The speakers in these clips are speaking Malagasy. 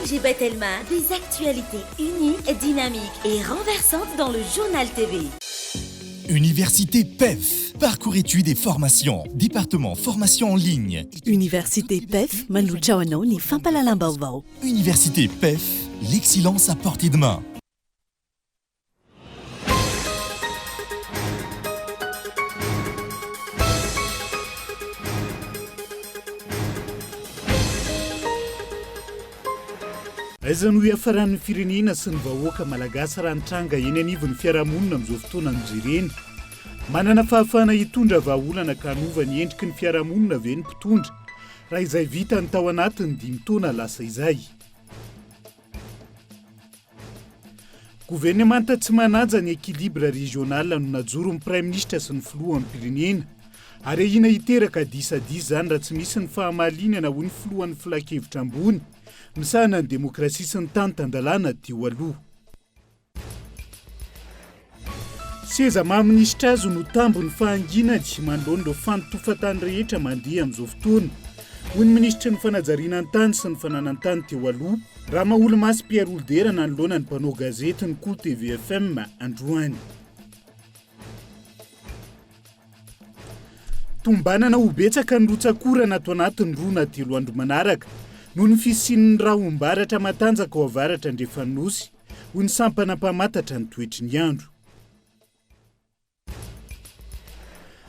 ONG Batelma, des actualités uniques, dynamiques et renversantes dans le Journal TV. Université PEF, parcours études et formation, département formation en ligne. Université PEF manolotra ho anao ny fampahalalam-baovao. Université PEF, l'excellence à portée de main. Aiza no hiafaran'ny firenena sy ny vahoaka malagasy raha ny tranga eny anivon'ny fiarahamonina amin'izao fotoana no jerena? Manana fahafahana hitondra vahaolana ka hanova ny endriky ny fiarahamonina ve ny mpitondra raha izay vitany tao anatin'ny dimy taona lasa izay? Governemanta tsy manaja ny équilibre régional no najoron'ny Praiminisitra sy ny Filoham-pirenena. Ary ahiana hiteraka disadisa izany raha tsy misy ny fahamalinana hoy ny Filohan'ny Filankevitra ambony misahana ny demokrasia sy ny tany tan-dalàna teo aloha. Seza maha minisitra azy no tambin'ny fahanginany manoloana ireo fanotofan-tany rehetra mandeha amin'izao fotoana, hoy ny minisitry ny fanajariana ny tany sy ny fananan-tany teo aloha, Ramaholimasy Pierre Holidera nanoloana ny mpanao gazety ny Kolo TV FM androany. Tombanana ho betsaka ny rotsak'orana ato anatin'ny roa na telo andro manaraka noho ny fisian'ny rahom-baratra matanjaka ao avaratra andrefan'ny Nosy, hoy ny sampana mpamantatra ny toetry ny andro.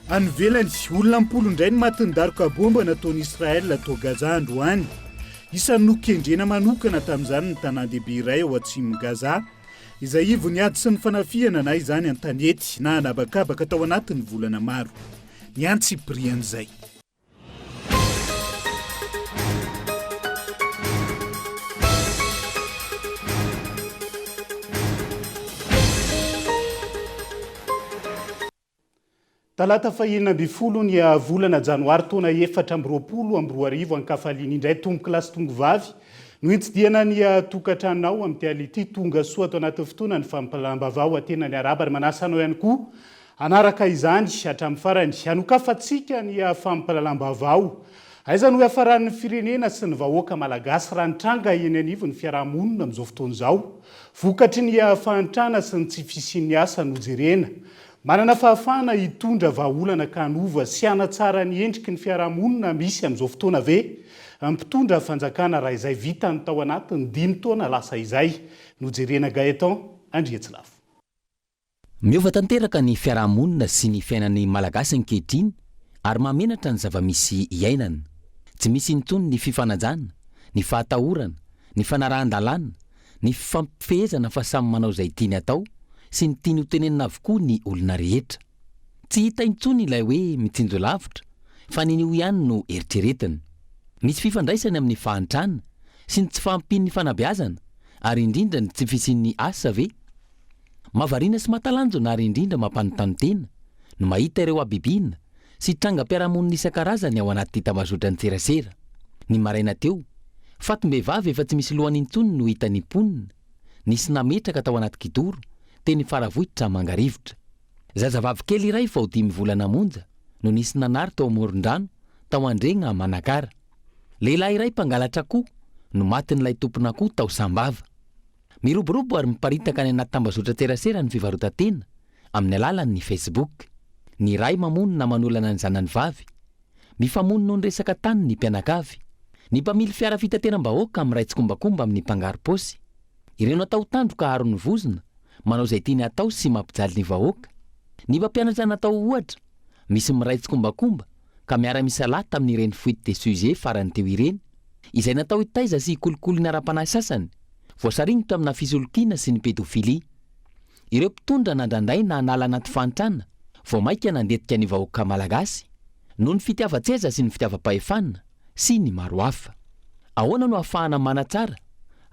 Any ivelany, olona am-polo indray no matin'ny daroka baomba nataon'i Israel tao Gaza androany. Isan'ny nokendrena manokana tamin'izany ny tanàn-dehibe iray ao atsimon'i Gaza, izay ivon'ny ady sy ny fanafihana na izany an-tanety na an'habakabaka tao anatin'ny volana maro. Ny antsipirian'izay. Talata fahenina ambin'ny folo ny volana janoary taona 2024 ankafaliana indray tompokolahy sy tompovavy no hitsidihana ny tokantranonao amin'ity alina ity. Tonga soa ato anatin'ny fotoana ny fampahalalam-baovao atena ny arahaba ary manasa anao ihany koa Hanaraka izany hatramin'ny farany. Hanokafantsika ny fampahalalam-baovao. Aiza no hiafaran'ny firenena sy ny vahoaka malagasy raha ny tranga eny anivon'ny fiaraha-monina amin'izao fotoana izao? Vokatry ny fahantrana sy ny tsy fisian'ny asa no jerena. Manana fahafahana hitondra vahaolana ka hanova sy hanatsara ny endriky ny fiaraha-monina misy amin'izao fotoana ve ny mpitondra fanjakana raha izay vitany tao anatin'ny dimy taona lasa izay no jerena Gaëtan Andriatsilafo. Miova tanteraka ny fiaraha-monina sy ny fiainan'ny Malagasy ankehitriny ary mahamenatra ny zava-misy iainana. Tsy misy intsony ny fifanajana, ny fahatahorana, ny fanarahan-dalàna, ny fifampifehezana fa samy manao izay tiany atao sy ny tiany hotenenina avokoa ny olona rehetra. Tsy hita intsony ilay hoe mitsinjo lavitra fa ny anio ihany no eritreretina. Misy fifandraisany amin'ny fahantrana sy ny tsy fahampian'ny fanabeazana ary indrindra ny tsy fisian'ny asa ve? Mahavariana sy mahatalanjona ary indrindra mampanontany tena no mahita ireo habibiana sy trangam-piarahamonina isan-karazany ao anaty tambazotran-tserasera. Ny maraina teo, fatim-behivavy efa tsy misy lohany intsony no hitan'ny mponina, nisy nametraka tao anaty kidoro, teny Faravohitra Mangarivotra. Zazavavy kely iray vao dimy volana monja no nisy nanary tao amoron-drano tao Andregna Manakara. Lehilahy iray mpangalatra akoho no matin'ilay tompon'akoho tao Sambava. Miroborobo ary miparitaka any anaty tambazotran-tserasera ny fivarotan-tena amin'ny alalan'ny Facebook. Ny ray mamono na manolana ny zanany vavy. Mifamono noho ny resaka tany ny mpianakavy. Ny mpamily fiara fitateram-bahoaka miray tsikombakomba amin'ny mpangaro-paosy. Ireo natao tandroka aron'ny vozona, manao izay tiany hatao sy mampijaly ny vahoaka. Ny mpampianatra natao ohatra, misy miray tsikombakomba ka miara-misalahy tamin'ireny fuite de sujet farany teo ireny, izay natao hitaiza sy hikolokolo ny ara-panahy sasany. Voasaringotra amina fisolokiana sy ny pedophilie. Ireo mpitondra nandrandraina hanala anaty fahantrana, vao maika nandetika ny vahoaka malagasy, noho ny fitiavan-tseza sy ny fitiavam-pahefana, sy ny maro hafa. Ahoana no ahafahana manatsara,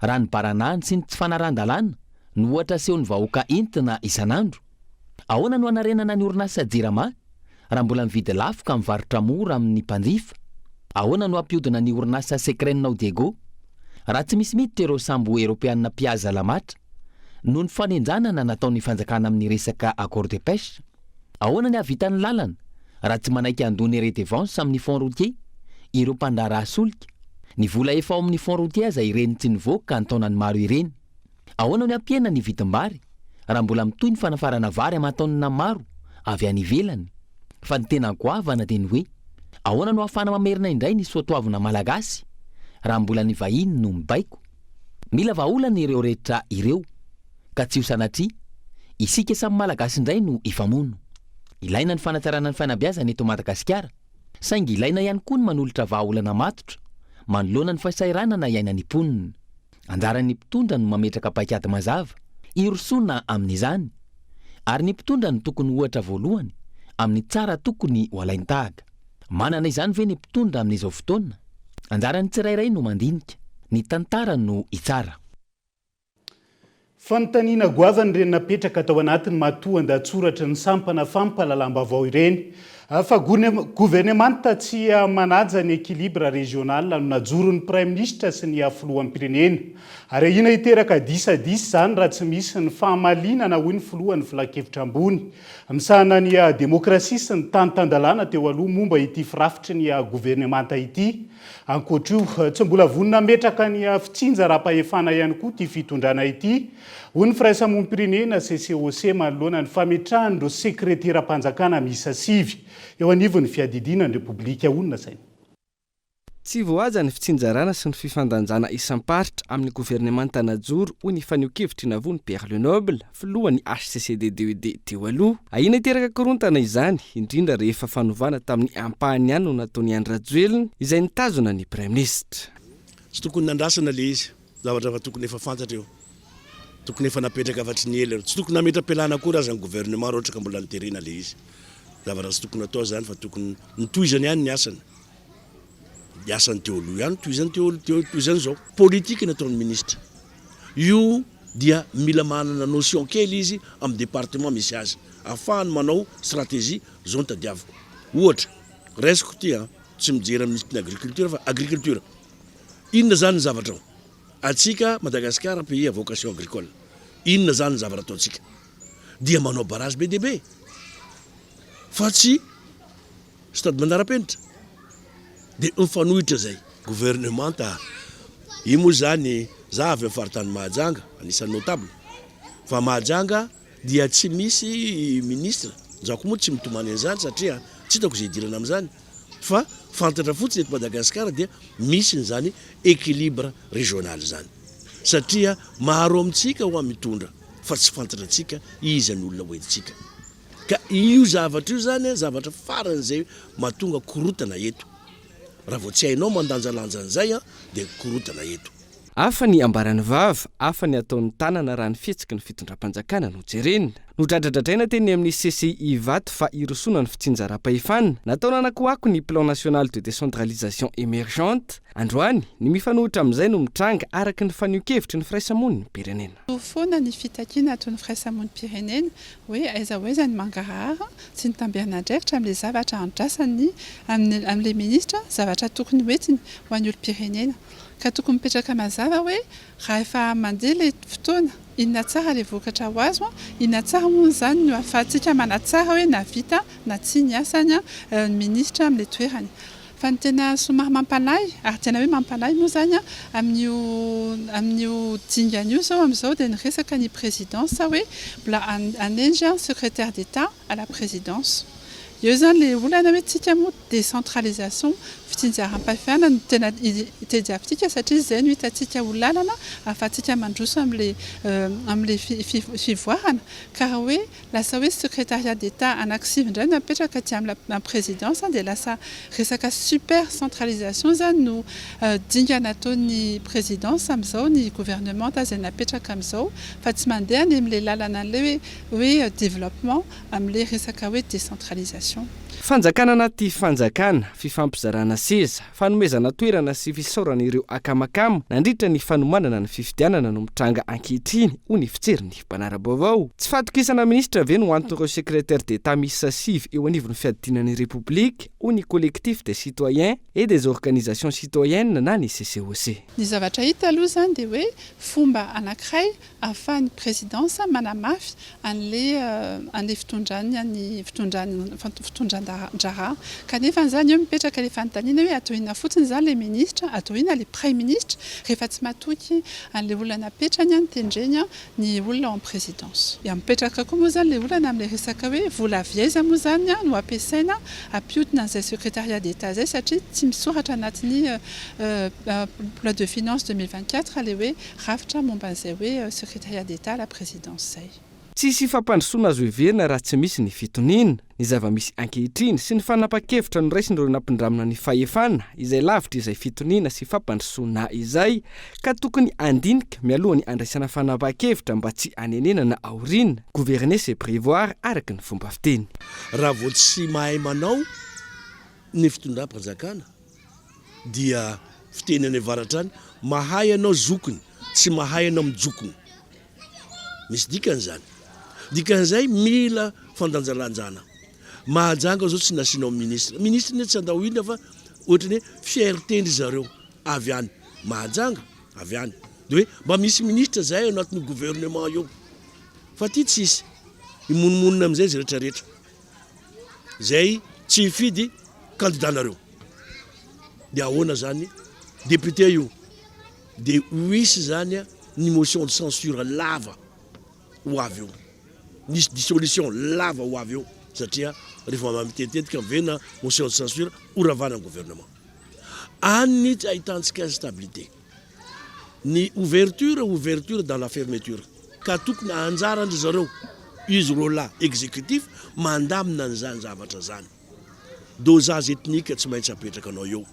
raha ny baranahiny sy ny tsy fanarahan-dalàna no ohatra asehon'ny vahoaka entina isan'andro? Ahoana no hanarenana ny orinasa Jirama, raha mbola mividy lafo ka mivarotra mora amin'ny mpanjifa? Ahoana no hampihodina ny orinasa Secren ao Diego, raha tsy misy miditra ireo sambo eropeanina mpihaza lamatra, noho ny fanenjanana nataon'ny fanjakana amin'ny resaka accord de pêche? Ahoana ny hahavitan'ny lalana, raha tsy manaiky handoa ny redevance amin'ny fonds routier ireo mpandraharaha solika? Ny vola efa ao amin'ny fonds routier aza ireny tsy nivoaka an-taonany maro ireny. Ahoana no hampihena ny vidim-bary raha mbola mitohy ny fanafarana vary aman-taonina maro avy any ivelany? Fa ny tena goavana dia ny hoe, ahoana no ahafahana mamerina indray ny soatoavina malagasy raha mbola ny vahiny no mibaiko? Mila vahaolana ireo rehetra ireo ka tsy ho sanatria isika samy malagasy indray no hifamono. Ilaina ny fanatsarana ny fanabeazana eto Madagasikara saingy ilaina ihany koa ny manolotra vahaolana matotra manoloana ny fahasahiranana iainan'ny mponina. Anjaran'ny mpitondra no mametraka paikady mazava hirosoana amin'izany ary ny mpitondra no tokony ho ohatra voalohany amin'ny tsara tokony ho alain-tahaka. Manana izany ve ny mpitondra amin'izao fotoana? Anjaran'ny tsirairay no mandinika, ny tantara no hitsara. Fanontaniana goavana ireny napetraka tao anatin'ny matoan-dahatsoratry ny sampana fampahalalam-baovao ireny. Fa governemanta tsy manaja ny équilibre régional no najoron'ny Praiminisitra sy ny Filoham-pirenena. Ary ahiana hiteraka disadisa izany raha tsy misy ny fahamalinana hoy ny Filohan'ny Filankevitra ambony misahana ny demokrasia sy ny tany tan-dalàna teo aloha momba ity firafitry ny governemanta ity. Ankoatra io, tsy mbola vonona hametraka ny fitsinjaram-pahefana ihany koa ity fitondrana ity, hoy ny firaisamonim-pirenena CCOC manoloana ny fametrahan'ireo sekreteram-panjakana miisa 9 eo anivon'ny fiadidiana ny Repoblika honina saina. Tsy voahaja ny fitsinjarana sy ny fifandanjana isam-paritra amin'ny governemanta najoro, hoy ny fanehoan-kevitr'i Navony Pierre Lenoble, filohan'ny HCCDDED teo aloha. Ahiana hiteraka korontana izany, indrindra rehefa fanovana tamin'ny ampahany ihany no nataon'i Andry Rajoelina, izay nitazona ny praiminisitra. Tsy tokony nandrasana le izy, zavatra efa tokony efa fantatra io, tokony efa napetraka afa-tsy ny ela io, tsy tokony nametra-pialana akory aza ny gouvernement raha ohatra ka mbola noterena le izy, zavatra tsy tokony atao zany fa tokony notohizany ihany ny asany, ny asany teo aloha ihany tohizany teo tohizany zao. Politique ny ataon'ny ministra io dia mila manana notion kely izy amin'ny département misy azy ahafahany manao stratégie zao no tadiaviko ohatra raisiko ity an tsy mijery amin'ny ministre ny agriculture fa agriculture inona zany ny zavatra ao atsika Madagascar pays à vocation agricole inona zany ny zavatra ataontsika dia manao barrage be dia be fa tsy Stade manara-penitra dia mifanohitra zay. Gouvernemanta io moa zany za avy amin'ny faritany Mahajanga anisan'ny notable fa Mahajanga dia tsy misy ministre za koa moa tsy mitomany an'izany satria tsy hitako izay hidirana amin'izany fa fantatra fotsiny eto Madagasikara dia misy an'izany équilibre régional izany satria maro amintsika hoa mitondra fa tsy fantatra antsika iza ny olona hoentintsika. Ka io zavatra io zany zavatra faran'izay mahatonga korotana eto. Raha vao tsy hainao mandanjalanja an'izay dia korotana eto. Hafa ny ambaran'ny vava, hafa ny ataon'ny tanana raha ny fihetsiky ny fitondram-panjakana no jerena. Nodradradradraina teny amin'ny CCI Ivato fa hirosoana ny fitsinjaram-pahefana. Natao nanakoako ny Plan national de décentralisation émergente. Androany, ny mifanohitra amin'izay no mitranga araka ny fanehoan-kevitry ny firaisamonim-pirenena. Mitovy foana ny fitakiana ataon'ny firaisamonim-pirenena hoe aiza ho aiza ny mangarahara sy ny tamberin'andraikitra amin'ilay zavatra andrasan'ny amin'ilay minisitra, zavatra tokony hoentiny ho an'ny olom-pirenena. Ka tokony mipetraka mazava hoe raha efa mandeha ilay fotoana, inona tsara ilay vokatra ho azo, inona tsara moa izany no ahafahantsika manatsara hoe nahavita na tsia ny asany ny minisitra amin'ilay toerany. Fa ny tena somary mampanahy, ary tena hoe mampanahy moa izany amin'io amin'io dingana io izao amin'izao dia ny resaka ny présidence hoe mbola hanendry secrétaire d'Etat à la présidence. Eo izany ilay olana hoe tsika moa décentralisation, fitsinjaram-pahefana no tena tediavintsika satria izay no hitantsika ho lalana ahafahantsika mandroso amin'ilay amin'ilay fivoarana ka raha hoe Lasa hoe secrétariat d'Etat anaky sivy indray no apetraka aty amin'ny présidence dia lasa resaka super centralisation izany no dingana ataon'ny présidence amin'izao, ny gouvernementa izay napetraka amin'izao fa tsy mandeha any amin'ilay lalana an'ilay hoe hoe développement amin'ilay resaka hoe décentralisation. Fanjakana anaty fanjakana, fifampizarana seza, Fanomezana toerana sy fisaorana ireo akamakama nandritra ny fanomanana ny fifidianana no mitranga ankehitriny, hoy ny fijerin'ny mpanara-baovao. Tsy fahatokisana minisitra ve no anton'ireo secrétaire d'Etat miisa 9 eo anivon'ny fiadidiana ny Repoblika, hoy ny Collectif des citoyens et des organisations citoyennes na ny CCOC. Ny zavatra hita aloha izany dia hoe fomba anankiray ahafahan'ny présidence manamafy an'ilay an'ilay fitondrany ny fitondrany fitondrana. fampandehanan-draharaha. Kanefa izany eo mipetraka ilay fanontaniana hoe atao inona fotsiny izany ilay minisitra, atao inona ilay praiminisitra rehefa tsy matoky an'ilay olona napetrany, notendreny ny olona ao amin'ny présidence. Dia mipetraka koa moa izany ilay olana amin'ilay resaka hoe vola avy aiza moa izany no ampiasaina hampihodina an'izay secrétariat d'Etat izay satria tsy misoratra anatin'ny loi de finances 2024 ilay hoe rafitra momba an'izay hoe secrétariat d'Etat à la présidence izay. Tsy hisy fampandrosoana azo heverina raha tsy misy ny fitoniana. Ny zava-misy ankehitriny sy ny fanapan-kevitra noraisin'ireo nampindramina ny fahefana izay lavitra izay fitoniana sy fampandrosoana izay ka tokony handinika mialoha ny handraisana fanapahan-kevitra mba tsy hanenenana aoriana. Gouverner c'est prévoir araka ny fomba fiteny. Raha vao tsy mahay manao ny fitondram-panjakana dia fiteny any avaratra any, mahay ianao zokiny, tsy mahay ianao mijokona. Misy dikany izany. Dikan'izay mila fandanjalanjana. Mahajanga zao tsy nasianao ministre. Ministre anie tsy andao inona fa ohatran'ny hoe fierté ndry zareo avy any Mahajanga, avy any. De hoe mba misy ministre zay ao anatin'io gouvernement io. Fa aty tsisy. Himonomonona amin'izay izy rehetra rehetra. Zay tsy hifidy candidat nareo. De ahoana zany? Député io. Dia ho hisy izany ny motion de censure lava ho avy eo. Nisy dissolution lava ho avy eo satria rehefa mba mitetitetika miverina motion de censure ho ravana ny gouvernement. Any ny tsy ahitantsika instabilité. Ny ouverture, ouverture dans la fermeture. Ka tokony anjaran-dry zareo, izy roalahy executif mandamina an'izany zavatra izany. Dosage ethnique tsy maintsy apetrakanao eo.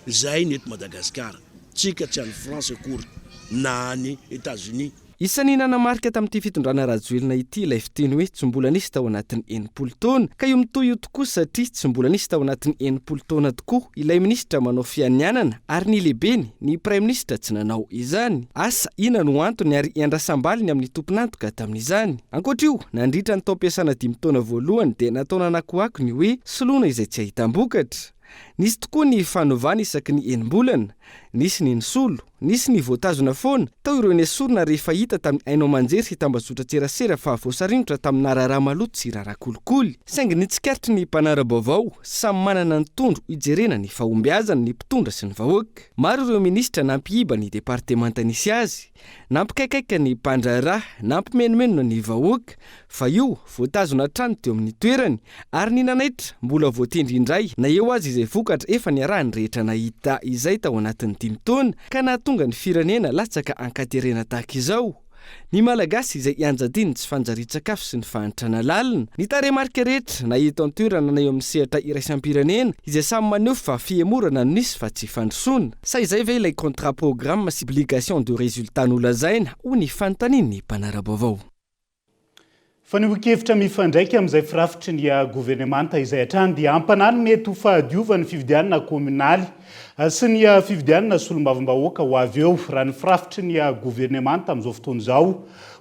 Zay ny eto Madagascar. Tsika tsy any France akory na any Etats Unis. Isan'ny nanamarika tamin'ity fitondrana Rajoelina ity ilay fiteny hoe tsy mbola nisy tao anatin'ny 60 taona. Ka io mitohy io tokoa satria tsy mbola nisy tao anatin'ny 60 taona tokoa ilay minisitra manao fianianana ary ny lehibeny, ny praiminisitra tsy nanao izany. Asa inona no antony ary iandrasam-baliny amin'ny tompon'antoka tamin'izany. Ankoatra io, nandritra ny taom-piasana dimy taona voalohany dia natao nanakoako ny hoe soloina izay tsy ahitam-bokatra. Nisy tokoa ny fanovana isaky ny enim-bolana. Nisy ny nisolo, nisy ny voatazona foana, tao ireo nesorina rehefa hita tamin'ny haino aman-jery sy tambazotran-tserasera fa voasaringotra tamina raharaha maloto sy raharaha kolikoly. Saingy ny tsikaritry ny mpanara-baovao, samy manana ny tondro hijerena ny fahombiazany ny mpitondra sy ny vahoaka. Maro ireo minisitra nampihiba ny departemanta nisy azy, Nampikaikaika ny mpandraharaha, nampimenomenona ny vahoaka, fa io voatazona hatrany teo amin'ny toerany, ary ny nanaitra, mbola voatendry indray, na eo aza izay vokatra efa niarahan'ny rehetra nahita izay tao anatin'ny dimy taona, ka nahatonga ny firenena latsaka an-katerena tahaka izao. Ny Malagasy izay ianjadian'ny tsy fanjarian-tsakafo sy ny fahantrana lalina. Ny tarehimarika rehetra, na eto an-toerana na eo amin'ny sehatra iraisam-pirenena, izay samy maneho fa fihemorana no nisy fa tsy fandrosoana. Sa izay ve ilay contrat programme sy obligation de résultat nolazaina, hoy ny fanontanian'ny mpanara-baovao. Fanehoan-kevitra mifandraika amin'izay firafitry ny governemanta izay hatrany dia hampanahy ny mety ho fahadiovan'ny fifidianana kaominaly sy ny fifidianana solombavambahoaka ho avy eo raha ny firafitry ny governemanta amin'izao fotoana izao,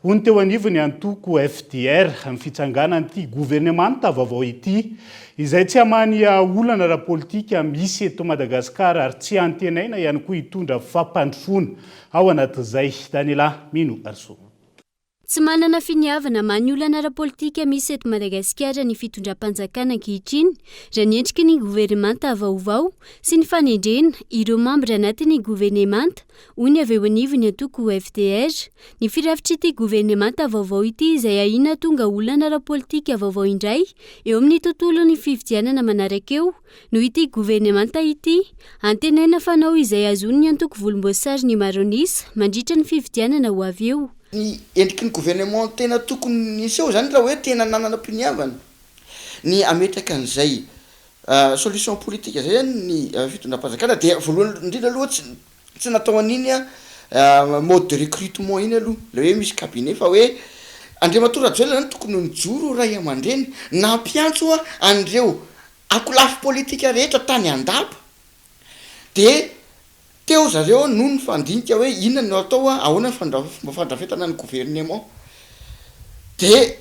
hoy ny teo anivon'ny antoko FDR amin'ny fitsanganan'ity governemanta vaovao ity izay tsy hamaha ny olana ara-politika misy eto Madagasikara ary tsy antenaina ihany koa hitondra fampandrosoana ao anatin'izay. Daniela Mino Arso. Tsy manana finiavana hamaha ny olana ara-politika misy eto Madagasikara ny fitondram-panjakana ankehitriny, raha ny endriky ny governemanta vaovao sy ny fanendrena ireo mambra anatin'ny governemanta, hoy ny avy eo anivon'ny antoko FDR. Ny firafitr'ity governemanta vaovao ity izay ahiana hahatonga olana ara-politika vaovao indray eo amin'ny tontolon'ny fifidianana manaraka eo noho ity governemanta ity. Antenaina fa hanao izay hahazoan'ny antoko volomboasary ny maro an'isa mandritra ny fifidianana ho avy eo. Ny endriky ny gouvernement tena tokony niseho zany raha hoe tena nanana mpiniavana ny hametraka an'izay solution politique zay zany ny fitondram-panjakana dia voalohany indrindra aloha tsy Tsy natao an'iny mode de recrutement iny aloha ilay hoe misy cabinet fa hoe Andriamatoa Rajoelina zany tokony ho nijoro ho ray aman-dreny nampiantso an'ireo ankolafy politika rehetra tany an-dapa de teo zareo no nifandinika hoe inona no atao, ahoana ny fomba fandrafetana ny gouvernement de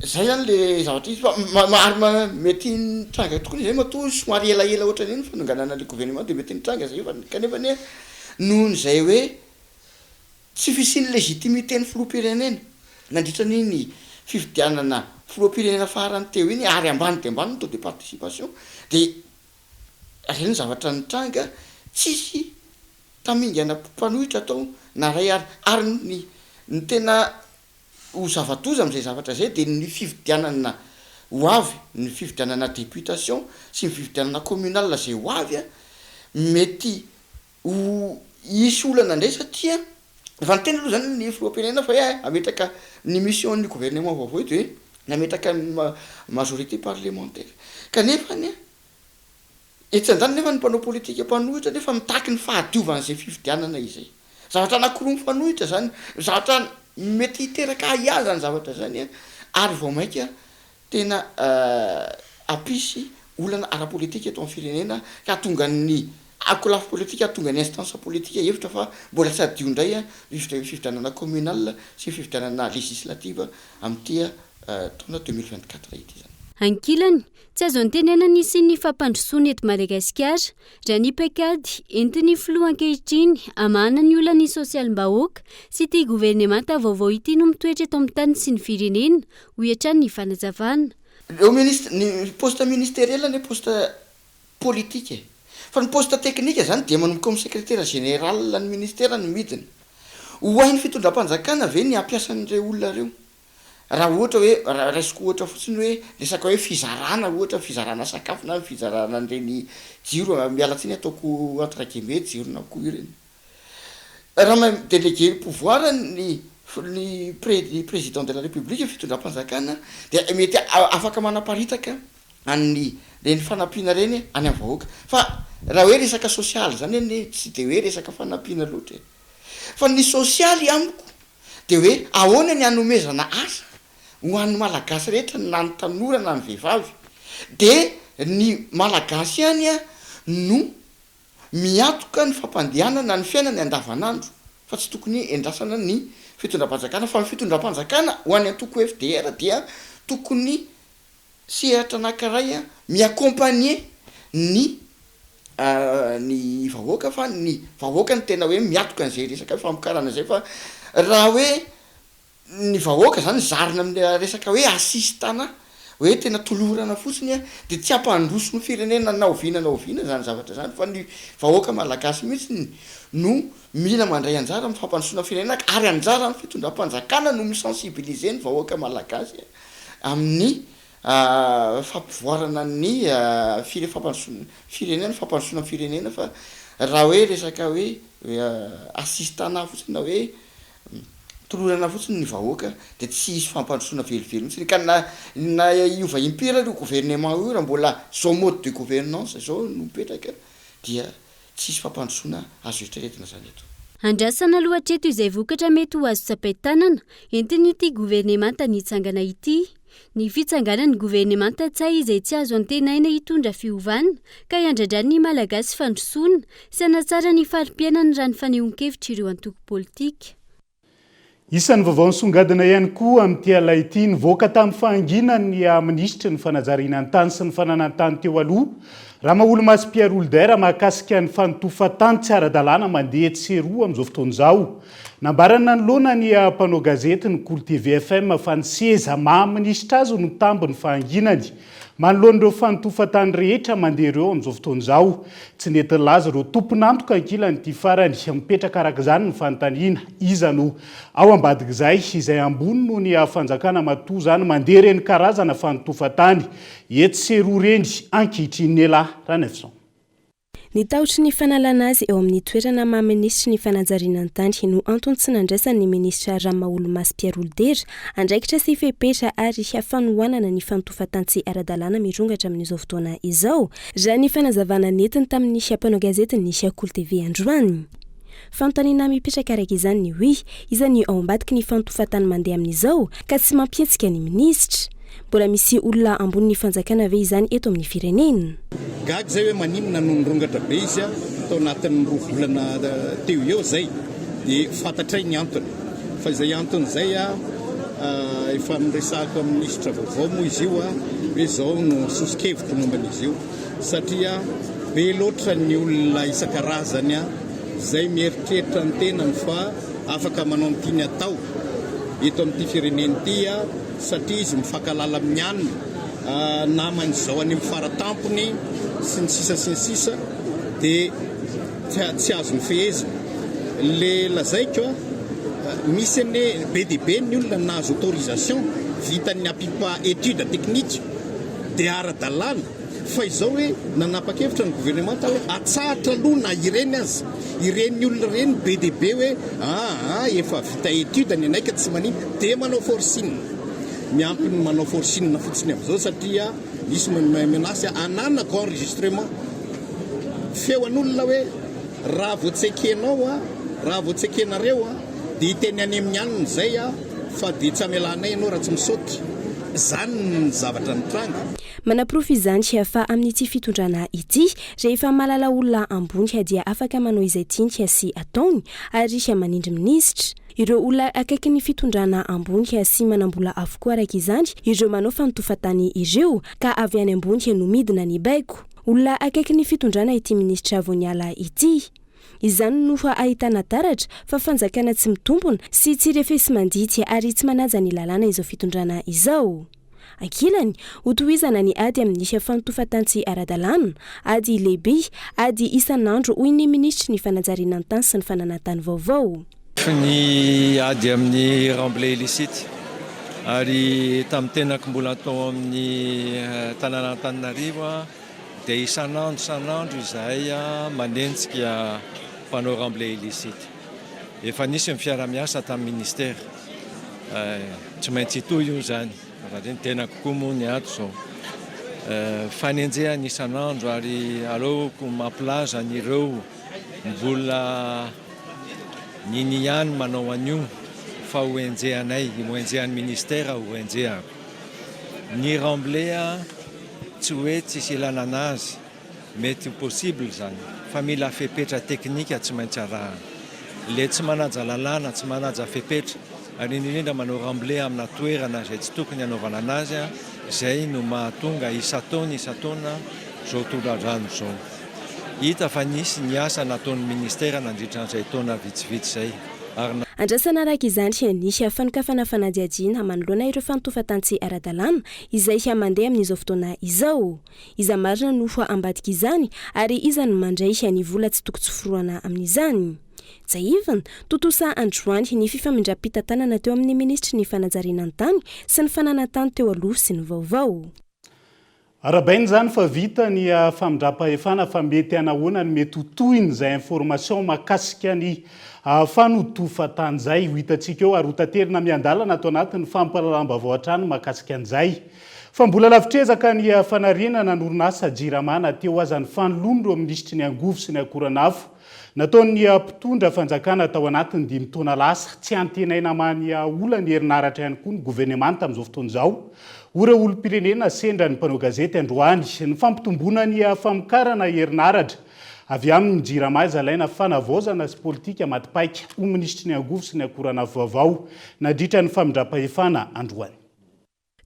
zay zany le zavatra izy fa ary mety nitranga tokoa zay matoa somary elaela ohatran'iny ny fanonganana le gouvernement de mety nitranga zay fa kanefa anie nohon'izay hoe tsy fisian'ny légitimité ny filoham-pirenena nandritra an'iny fifidianana. filoham-pirenena farany teo iny ary ambany dia ambany ny taux de participation dia ireny zavatra nitranga tsisy tamingana mpanohitra tao na ray ary ary ny ny tena ho zava-doza amin'izay zavatra izay dia ny fifidianana ho avy, ny fifidianana députation sy ny fifidianana communal izay ho avy mety ho hisy olana indray satria efa niteny aloha izany ny filoham-pirenena fa hoe hametraka ny mission-n'ny gouvernement vaovao io dia hoe ny hametraka ny majorité parlementaire kanefa anie Etsy andaniny nefa ny mpanao politika mpanohitra nefa mitaky ny fahadiovan'izay fifidianana izay. Zavatra anankiroa mifanohitra izany, zavatra mety hiteraka ahiahy izany zavatra izany ary vao mainka tena hampisy olana ara-politika eto amin'ny firenena ka hahatonga ny ankolafy politika, hahatonga ny instance politika hihevitra fa mbola tsy hadio indray ny fifidianana communal sy ny fifidianana législative amin'ity taona 2024 ity izany. Ankilany, Tsy azo antenaina ny hisian'ny fampandrosoana eto Madagasikara raha ny paikady entin'ny filoha ankehitriny hamahana ny olan'ny sosialim-bahoaka sy ity governemanta vaovao ity no mitoetra eto amin'ny tany sy ny firenena, hoy hatrany ny fanazavana. Ireo minisitra, ny poste ministeriel anie poste politique e! Fa ny poste teknika zany dia manomboka ao amin'ny secretaire général ny ministera no midina. Ho hain'ny fitondram-panjakana ve ny hampiasa an'ireo olona ireo? Raha ohatra hoe, raha raisiko ohatra fotsiny hoe resaka hoe fizarana ohatra, fizarana sakafo na fizarana an'ireny jiro, miala tsiny ataoko entre guillemets jiron'akoho ireny. Raha mahay mi-déléguer ny pouvoir ny ny pré- président de la république, fitondram-panjakana dia mety afaka manaparitaka an'ny reny fanampiana ireny any amin'ny vahoaka. Fa raha hoe resaka sosialy izany anie tsy dia hoe resaka fanampiana loatra e. Fa ny sosialy amiko Dia hoe ahoana ny hanomezana asa ho an'ny Malagasy rehetra na ny tanora na ny vehivavy. Dia ny Malagasy ihany no miantoka ny fampandehanana ny fiainany andavanandro fa tsy tokony endrasana ny fitondram-panjakana fa ny fitondram-panjakana ho an'ny antoko FDR dia tokony sehatra anankiray mi-accompagner ny ny vahoaka fa ny vahoaka no tena hoe miatoka an'izay resaka hoe famokarana izay fa raha hoe ny vahoaka zany zarina amin'ilay resaka hoe assistana hoe tena tolorana fotsiny a de tsy hampandroso ny firenena na oviana na oviana zany zavatra zany fa ny vahoaka malagasy mihitsy no mila mandray anjara amin'ny fampandrosoana firenena ary anjaran'ny fitondram-panjakana no mi-sensibiliser ny vahoaka malagasy amin'ny fampivoarana ny fire fampandrosoana firenena, fampandrosoana firenena fa raha hoe resaka hoe assistanat fotsiny na hoe tolorana fotsiny ny vahoaka dia tsy hisy fampandrosoana velively mihitsy ka na na hiova impiry ary io gouvernement io raha mbola zao mode de gouvernance zao no mipetraka dia Tsy hisy fampandrosoana azo eritreretina izany eto. Andrasana aloha hatreto izay vokatra mety ho azo tsapain-tanana entin'ity governemanta nitsangana ity. Ny fitsanganan'ny governemanta Ntsay izay tsy azo antenaina hitondra fiovana ka hiandrandran'ny Malagasy fandrosoana sy hanatsara ny fari-piainany raha ny fanehoan-kevitr'ireo antoko politika. Isan'ny vaovao nisongadina ihany koa amin'ity alina ity, nivoaka tamin'ny fahanginany ny minisitry ny fanajariana ny tany sy ny fananan-tany teo aloha, Ramaholomasy Pierre Houlder mahakasika ny fanotofan-tany tsy ara-dalàna mandeha etsy sy eroa amin'izao fotoana izao. Nambarany nanoloana ny mpanao gazety ny Kolo TV FM fa ny seza maha minisitra azy no tambin'ny fahanginany. Manoloana ireo fanotofan-tany rehetra mandeha ireo amin'izao fotoana izao, tsy nety nilaza ireo tompon'antoka ankilan'ity farany. Mipetraka araka izany ny fanontaniana, iza no ao ambadik'izay, izay ambony noho ny fanjakana matoa izany mandeha ireny karazana fanotofan-tany etsy sy eroa ireny ankehitriny Nela Ranaivoson. Ny tahotry ny fanalana azy eo amin'ny toerana maha minisitry ny fanajariana ny tany no antony tsy nandraisan'ny minisitra Ramaholomasy Pierre Holidera andraikitra sy fepetra ary fanohanana ny fanotofan-tany tsy ara-dalàna mirongatra amin'izao fotoana izao, raha ny fanazavana nentiny tamin'ny mpanao gazetin'ny Kolo TV androany. Fanontaniana mipetraka araka izany ny hoe iza ny ao ambadiky ny fanotofan-tany mandeha amin'izao ka tsy mampihetsika ny minisitra? Mbola misy olona ambonin'ny fanjakana ve izany eto amin'ny firenena? Gaga izay hoe maninona no nirongatra be izy tao anatin'ny roa volana teo eo izay dia fantatray ny antony fa izay antony izay efa niresahako amin'ny minisitra vaovao moa izy io hoe izao no soso-kevitro momba an'izy io. Satria be loatra ny olona isan-karazany izay mieritreritra ny tenany fa afaka manao ny tiany atao. eto amin'ity firenena ity satria izy mifankahalala amin'ny anona, namany izao any amin'ny faratampony sy ny sisa sy ny sisa dia tsy azony fehezina. Le lazaiko a, misy anie be dia be ny olona nahazo autorisation vitan'ny APIPA étude technique dia ara-dalàna fa izao hoe nanapa-kevitra ny governemanta hoe atsahatra aloha na ireny aza ireny olona ireny be dia be hoe aa efa vita étude ny anay ka tsy manino dia manao forcing miampy ny manao forcing fotsiny amin'izao satria misy menace ananako enregistrement feo an'olona hoe Raha vao tsy ekenao a, raha vao tsy ekenareo a, dia hiteny any amin'ny anona izay a, fa dia tsy hamelanay ianao raha tsy misaoty. Izany ny zavatra nitranga. Manaporofo izany fa amin'ity fitondrana ity, rehefa mahalala olona ambony dia afaka manao izay tiany sy ataony ary manindry minisitra. Ireo olona akaikin'ny fitondrana ambony sy manam-bola avokoa araka izany ireo manao fanotofan-tany ireo ka avy any ambony no midina ny baiko. Olona akaiky ny fitondrana ity minisitra vao niala ity. Izany no ahitana taratra fa fanjakana tsy mitombona sy tsy refesi-mandidy ary tsy manaja ny lalàna izao fitondrana izao. Ankilany, hotohizana ny ady amin'ny fanotofan-tany tsy ara-dalàna, ady lehibe, ady isan'andro hoy ny minisitry ny fanajariana ny tany sy ny fananan-tany vaovao. Ny ady amin'ny remblai illicite ary tamin'ny tenako mbola tao amin'ny tanàna Antananarivo dia isan'andro isan'andro izahay manenjika mpanao remblai illicite. Efa nisy ny fiara-miasa tamin'ny ministera. Tsy maintsy hitohy io izany satria ny tenako koa moa ny ato izao. Fanenjehana isan'andro ary aleoko mampilaza an'ireo Mbola nini ihany manao an'io fa ho enjehanay, ho enjehan'ny ministera ho enjehako. Ny remblai tsy hoe tsisy ilana anazy, mety ho possible izany fa mila fepetra teknika tsy maintsy arahana. Le tsy manaja lalàna, tsy manaja fepetra ary indrindra manao remblai amina toerana izay tsy tokony hanaovana anazy, izay no mahatonga isan-taona isan-taona izao tondra-drano izao. Hita fa nisy ny asa nataon'ny ministera nandritra an'izay taona vitsivitsy izay ary na. Andrasana araka izany ny fanokafana fanadihadiana manoloana ireo fanotofan-tany tsy ara-dalàna izay mandeha amin'izao fotoana izao. Iza marina no ambadik'izany ary iza no mandray ny vola tsy toko tsy forohana amin'izany? Tsiahivina, tontosa androany ny fifamindram-pitantanana teo amin'ny minisitry ny fanajariana ny tany sy ny fananan-tany teo aloha sy ny vaovao. Arahabaina izany fa vita ny famindram-pahefana fa mety hanahoana ny mety ho tohin'izay information mahakasika ny fanotofan-tany izay ho hitantsika eo ary ho taterina miandalana ato anatin'ny fampahalalam-baovao hatrany mahakasika an'izay. Fa mbola lavitr'ezaka ny fanarenana ny orinasa Jirama na teo aza ny fanoloan'ireo minisitry ny angovo sy ny akoran'afo Nataon'ny mpitondra fanjakana tao anatin'ny dimy taona lasa, tsy antenaina amany olan'ny herinaratra ihany koa ny governemanta amin'izao fotoana izao, hoy ireo olom-pirenena sendra ny mpanao gazety androany. Ny fampitomboana ny famokarana herinaratra avy amin'ny Jirama izay alaina fanavaozana sy politika maty paika, hoy minisitry ny angovo sy ny akoranafo vaovao nandritra ny famindram-pahefana androany.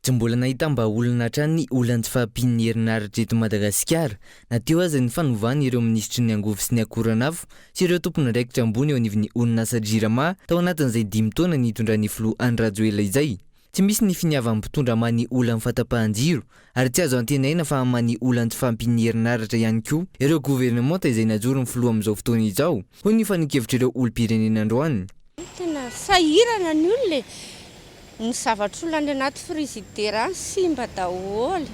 Tsy mbola nahitam-bahaolana hatrany ny olan'ny tsy fahampian'ny herinaratra eto Madagasikara, na teo aza ny fanovana ireo minisitry ny angovo sy ny akoranafo sy ireo tompon'andraikitra ambony eo anivon'ny orinasa Jirama tao anatin'izay dimy taona nitondran'ny filoha Andry Rajoelina izay. Tsy misy ny finiavan'ny mpitondra hamaha ny olan'ny fahatapahan-jiro ary tsy azo antenaina fa hamaha ny olan'ny tsy fahampian'ny herinaratra ihany koa ireo governemanta izay najoron'ny filoha amin'izao fotoana izao, hoy ny fanehoan-kevitr'ireo olom-pirenena androany. Tena sahirana ny olona e! Ny zavatr'olona any anaty frizidera any simba daholo.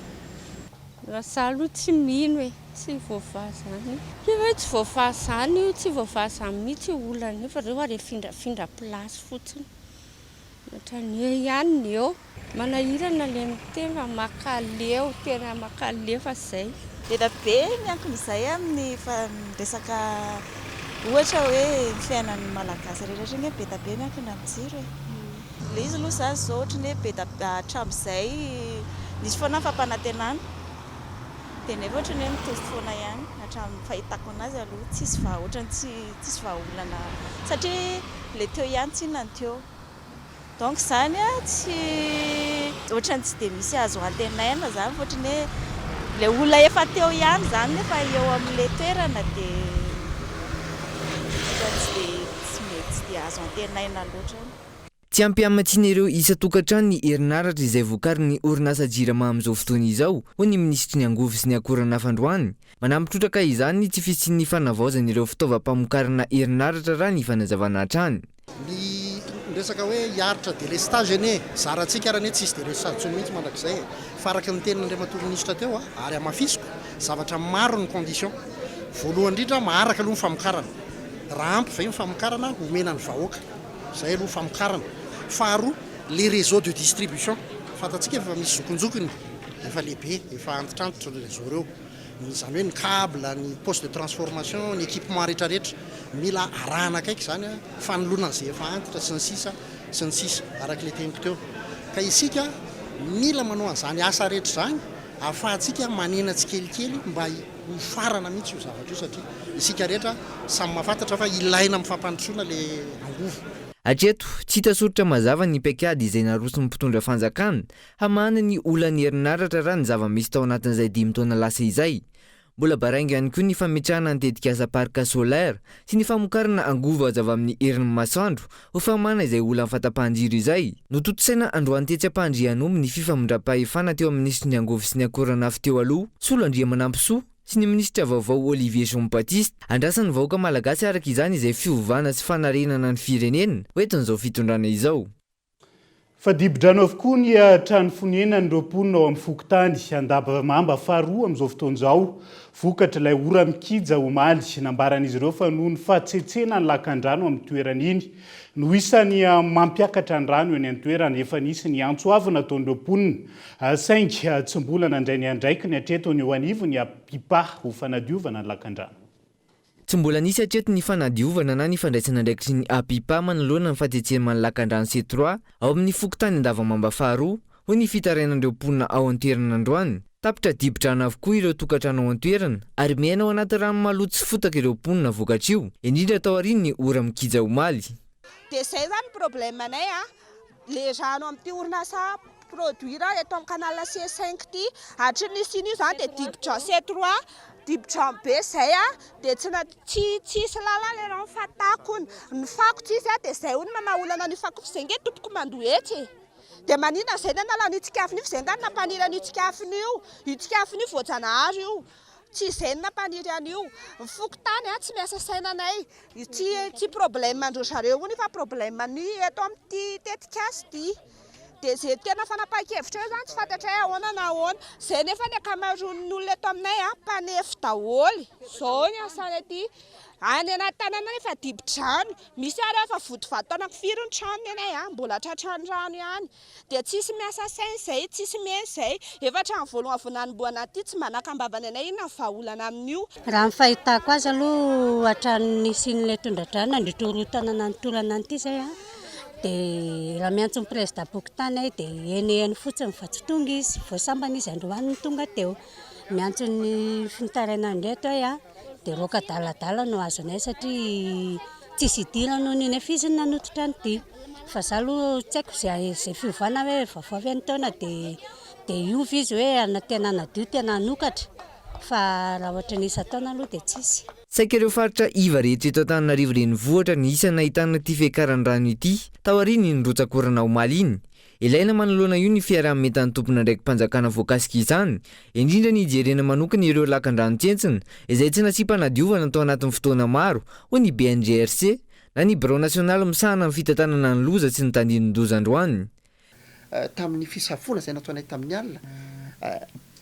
Raha za aloha tsy mino e, tsy voavaha zany io. Tsy hoe tsy voavaha zany io, tsy voavaha zany mihitsy io olana io fa reo ary afindrafindra place fotsiny. Ohatran'ny eo ihany ny eo. Manahirana le miteny fa makaleo, tena makaleo fa zay. Be dia be miankina izay amin'ny resaka ohatra hoe ny fiainan'ny Malagasy rehetra rehetra ange be dia be miankina amin'ny jiro e. Ilay izy aloha izany izao ohatran'ny hoe be dia be hatramin'izay nisy foana ny fampanantenana dia nefa ohatran'ny hoe mitovy foana ihany hatramin'ny fahitako an'azy aloha tsisy vaha ohatran'ny tsy tsisy vahaolana satria ilay teo ihany tsinona no teo. Donc izany tsy ohatran'ny tsy dia misy azo antenaina izany fa ohatran'ny hoe ilay olona efa teo ihany izany nefa eo amin'ilay toerana dia ohatran'ny tsy dia tsy mety tsy dia azo antenaina loatra. Tsy ampy hamatsiana ireo isan-tokantrano ny herinaratra izay vokarin'ny orinasa Jirama amin'izao fotoana izao, hoy ny minisitry ny Angovo sy ny Akoranafo androany. Manampy trotraka izany ny tsy fisian'ny fanavaozana ireo fitaovam-pamokarana herinaratra raha ny fanazavana hatrany. Ny resaka hoe hiaritra délestage anie, zarantsika ary anie tsisy délestage intsony mihitsy mandrakizay e! Fa araka ny tenin'Andriamatoa Minisitra teo ary hamafisiko, zavatra maro ny condition. Voalohany indrindra maharaka aloha ny famokarana. Raha ampy ve ny famokarana homena ny vahoaka? Izay aloha famokarana. Faharoa, les réseaux de distribution. Fantatsika fa efa misy zokinjokiny, efa lehibe, efa antitrantitra ireo réseaux ireo. Izany hoe ny câble, ny poste de transformation, ny équipement rehetrarehetra. Mila arahana akaiky izany, fanoloana an'izay efa antitra sy ny sisa sy ny sisa, araka ilay teniko teo. Ka isika mila manao an'izany asa rehetra izany ahafahantsika manena tsikelikely mba ho farana mihitsy io zavatra io satria isika rehetra samy mahafantatra fa ilaina amin'ny fampandrosoana ilay angovo. Hatreto, tsy hita soritra mazava ny paikady izay naroson'ny mpitondra fanjakana hamahana ny olan'ny herinaratra raha ny zava-misy tao anatin'izay dimy taona lasa izay. Mbola baraingo ihany koa ny fametrahana ny tetikasa parc solaire sy ny famokarana angovo azo avy amin'ny herin'ny masoandro ho famahana izay olan'ny fahatapahan-jiro izay. Notontosaina androany tetsy Ampandrianomby ny fifamindram-pahefana teo amin'ny minisitry ny angovo sy ny akoranafo teo aloha, Solo Andriamanampisoa, sy ny minisitra vaovao Olivier Jean Baptiste. Andrasan'ny vahoaka malagasy araka izany izay fiovana sy fanarenana ny firenena hoentin'izao fitondrana izao. Fa dibo-drano avokoa ny trano fonenan'ireo mponina ao amin'ny fokontany Andavamamba faharoa amin'izao fotoana izao, vokatr'ilay ora-mikija omaly. Nambaran'izy ireo fa noho ny fahatsetsenan'ny lakandrano amin'ny toerana iny no isan'ny mampiakatra ny rano eny an-toerana. Efa nisy ny antso avo nataon'ireo mponina, saingy tsy mbola nandray ny andraikiny hatreto ny eo anivon'ny Apipa ho fanadiovana ny lakandrano. Tsy mbola nisy hatreto ny fanadiovana na ny fandraisana andraikitry ny Apipa manoloana ny fahatsetseman'ny lakandrano C trois ao amin'ny fokontany Andavamamba faharoa, hoy ny fitarainan'ireo mponina ao an-toerana androany. Tapitra dibo-drano avokoa ireo tokantrano ao an-toerana ary miaina ao anaty rano maloto sy fotaka ireo mponina vokatr'io, indrindra taorian'ny ora-mikija omaly. Dia izay izany ny problème-nay a! Le rano amin'ity orinasa produire eto amin'ny canal C cinq ity, hatry ny nisian'io izany dia dibo-drano C trois, dibo-drano be izay a, dia tsy na- tsy tsisy lalana le rano fa takona, ny fako tsisy a, dia izay hono mamaha olana an'io fako io fa izay ange tompoko mandoa hetra e, dia maninona izay no analana io tsikafona io fa izay angaha no nampaniry an'io tsikafona io, io tsikafona io voajanahary io. Tsy izay no nampaniry an'io. Ny fokontany tsy miasa saina anay. Tsy tsy problème an-dry zareo hono io fa problème ny eto amin'ity tetikasa ity. Dia izay tena fanapahan-kevitra eo izany tsy fantatray ahoana na ahoana. Izay nefa ny ankamaroan'ny olona eto aminay mpanefy daholo. Izao ny asany aty. Any anaty tanàna any efa dibo-drano. Misy ary efa vodivato anakifiry ny tranony anay mbola tratran'ny rano ihany. Dia tsisy miasa saina izay, tsisy mihaino izay. Efa hatramin'ny voalohany vao nanombohana an'ity, tsy mba nakam-bavany anay inona ny vahaolana amin'io. Raha ny fahitako azy aloha hatramin'ny nisian'ilay tondra-drano nandritra io roa taona nanotorana an'ity izay an, dia raha miantso ny prezidam-pokontany aho dia heniheny fotsiny fa tsy tonga izy, vao sambany izy androany no tonga teo. Miantso ny fitarainana indray ato aho an, dia roaka adaladala no azonay satria tsisy idirany hono io nefa izy no nanototra an'ity. Fa za aloha tsy haiko izay izay fiovana hoe vaovao ve ny taona dia dia hiova izy hoe tena hanadio tena hanokatra fa raha ohatran'ny isan-taona aloha dia tsisy. Saika ireo faritra iva rehetra eto Antananarivo renivohitra no isan'ny nahitana ity fiakaran-drano ity taorian'iny rotsak'orana omaly iny. Ilaina manoloana io ny fiaraha-mientan'ny tompon'andraiki-panjakana voakasika izany, indrindra ny hijerena manokana ireo lakan-drano tsentsina izay tsy nasiam-panadiovana tao anatin'ny fotoana maro, hoy ny BNGRC, na ny Birao nasionaly misahana ny fitantanana ny loza sy ny tandindon-doza androany. Tamin'ny fisafoana izay nataonay tamin'ny alina,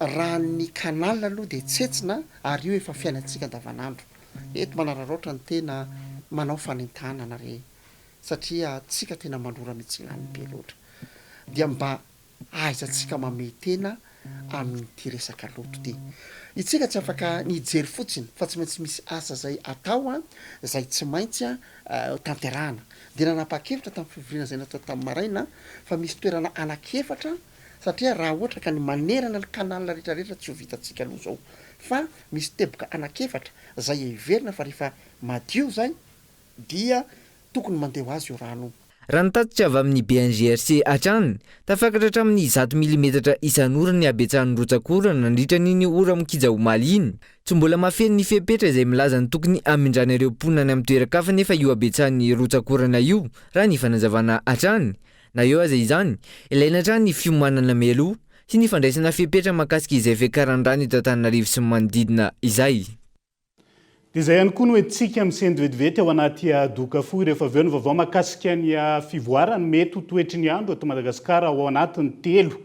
raha ny canal aloha dia tsetsina ary io efa fiainantsika andavanandro. Eto manararaotra ny tena manao fanentanana re. satria tsika tena mandrora mitsilany be loatra dia mba ahaizantsika mamehy tena amin'ity resaka loto ty. Itsika tsy afaka ny hijery fotsiny fa tsy maintsy misy asa zay atao an, zay tsy maintsy tanterahana. Dia nanapa-kevitra tamin'ny fivoriana zay natao tamin'ny maraina fa misy toerana anaky efatra satria raha ohatra ka ny manerana ny canal rehetra rehetra tsy ho vitantsika aloha zao fa misy teboka anaky efatra zay heverina fa rehefa madio zay dia tokony mandeha ho azy io rano io. Raha ny tatitra avy amin'ny BNGRC hatrany, tafakatra hatramin'ny 100 milimetatra isan'ora ny habetsahan'ny rotsak'orana nandritra an'iny ora-mikija omaly iny. Tsy mbola mahafeno ny fepetra izay milaza ny tokony hamindrana ireo mponina any amin'ny toeran-kafa anefa io habetsahan'ny rotsak'orana io, raha ny fanazavana hatrany. Na eo aza izany, ilaina hatrany ny fiomanana mialoha sy ny fandraisana fepetra mahakasika izay fiakaran'ny rano eto Antananarivo sy ny manodidina izay. Dia izay ihany koa no entintsika misento vetivety ao anaty doka fohy rehefa avy eo ny vaovao mahakasika ny fivoaran'ny mety ho toetry ny andro eto Madagasikara ao anatin'ny telo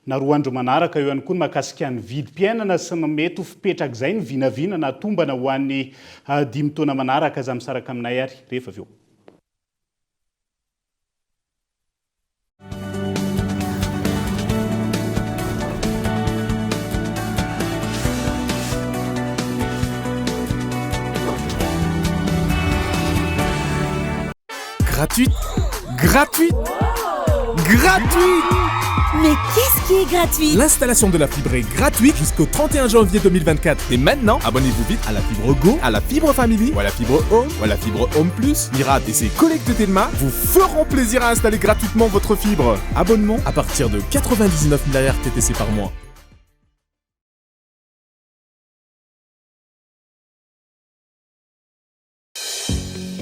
na roa andro manaraka. Eo ihany koa ny mahakasika ny vidim-piainana sy ny mety ho fipetrak'izay ny vinavina na tombana ho an'ny dimy taona manaraka. Aza misaraka aminay ary rehefa avy eo. Gratuite Gratuite Gratuite Mais qu'est-ce qui est gratuit L'installation de la fibre est gratuite jusqu'au 31 janvier 2024. Et maintenant, abonnez-vous vite à la fibre Go, à la fibre Family, ou à la fibre Home, ou à la fibre Home Plus. Mirad et ses collègues de Telma vous feront plaisir à installer gratuitement votre fibre. Abonnement à partir de 99 milliards TTC par mois.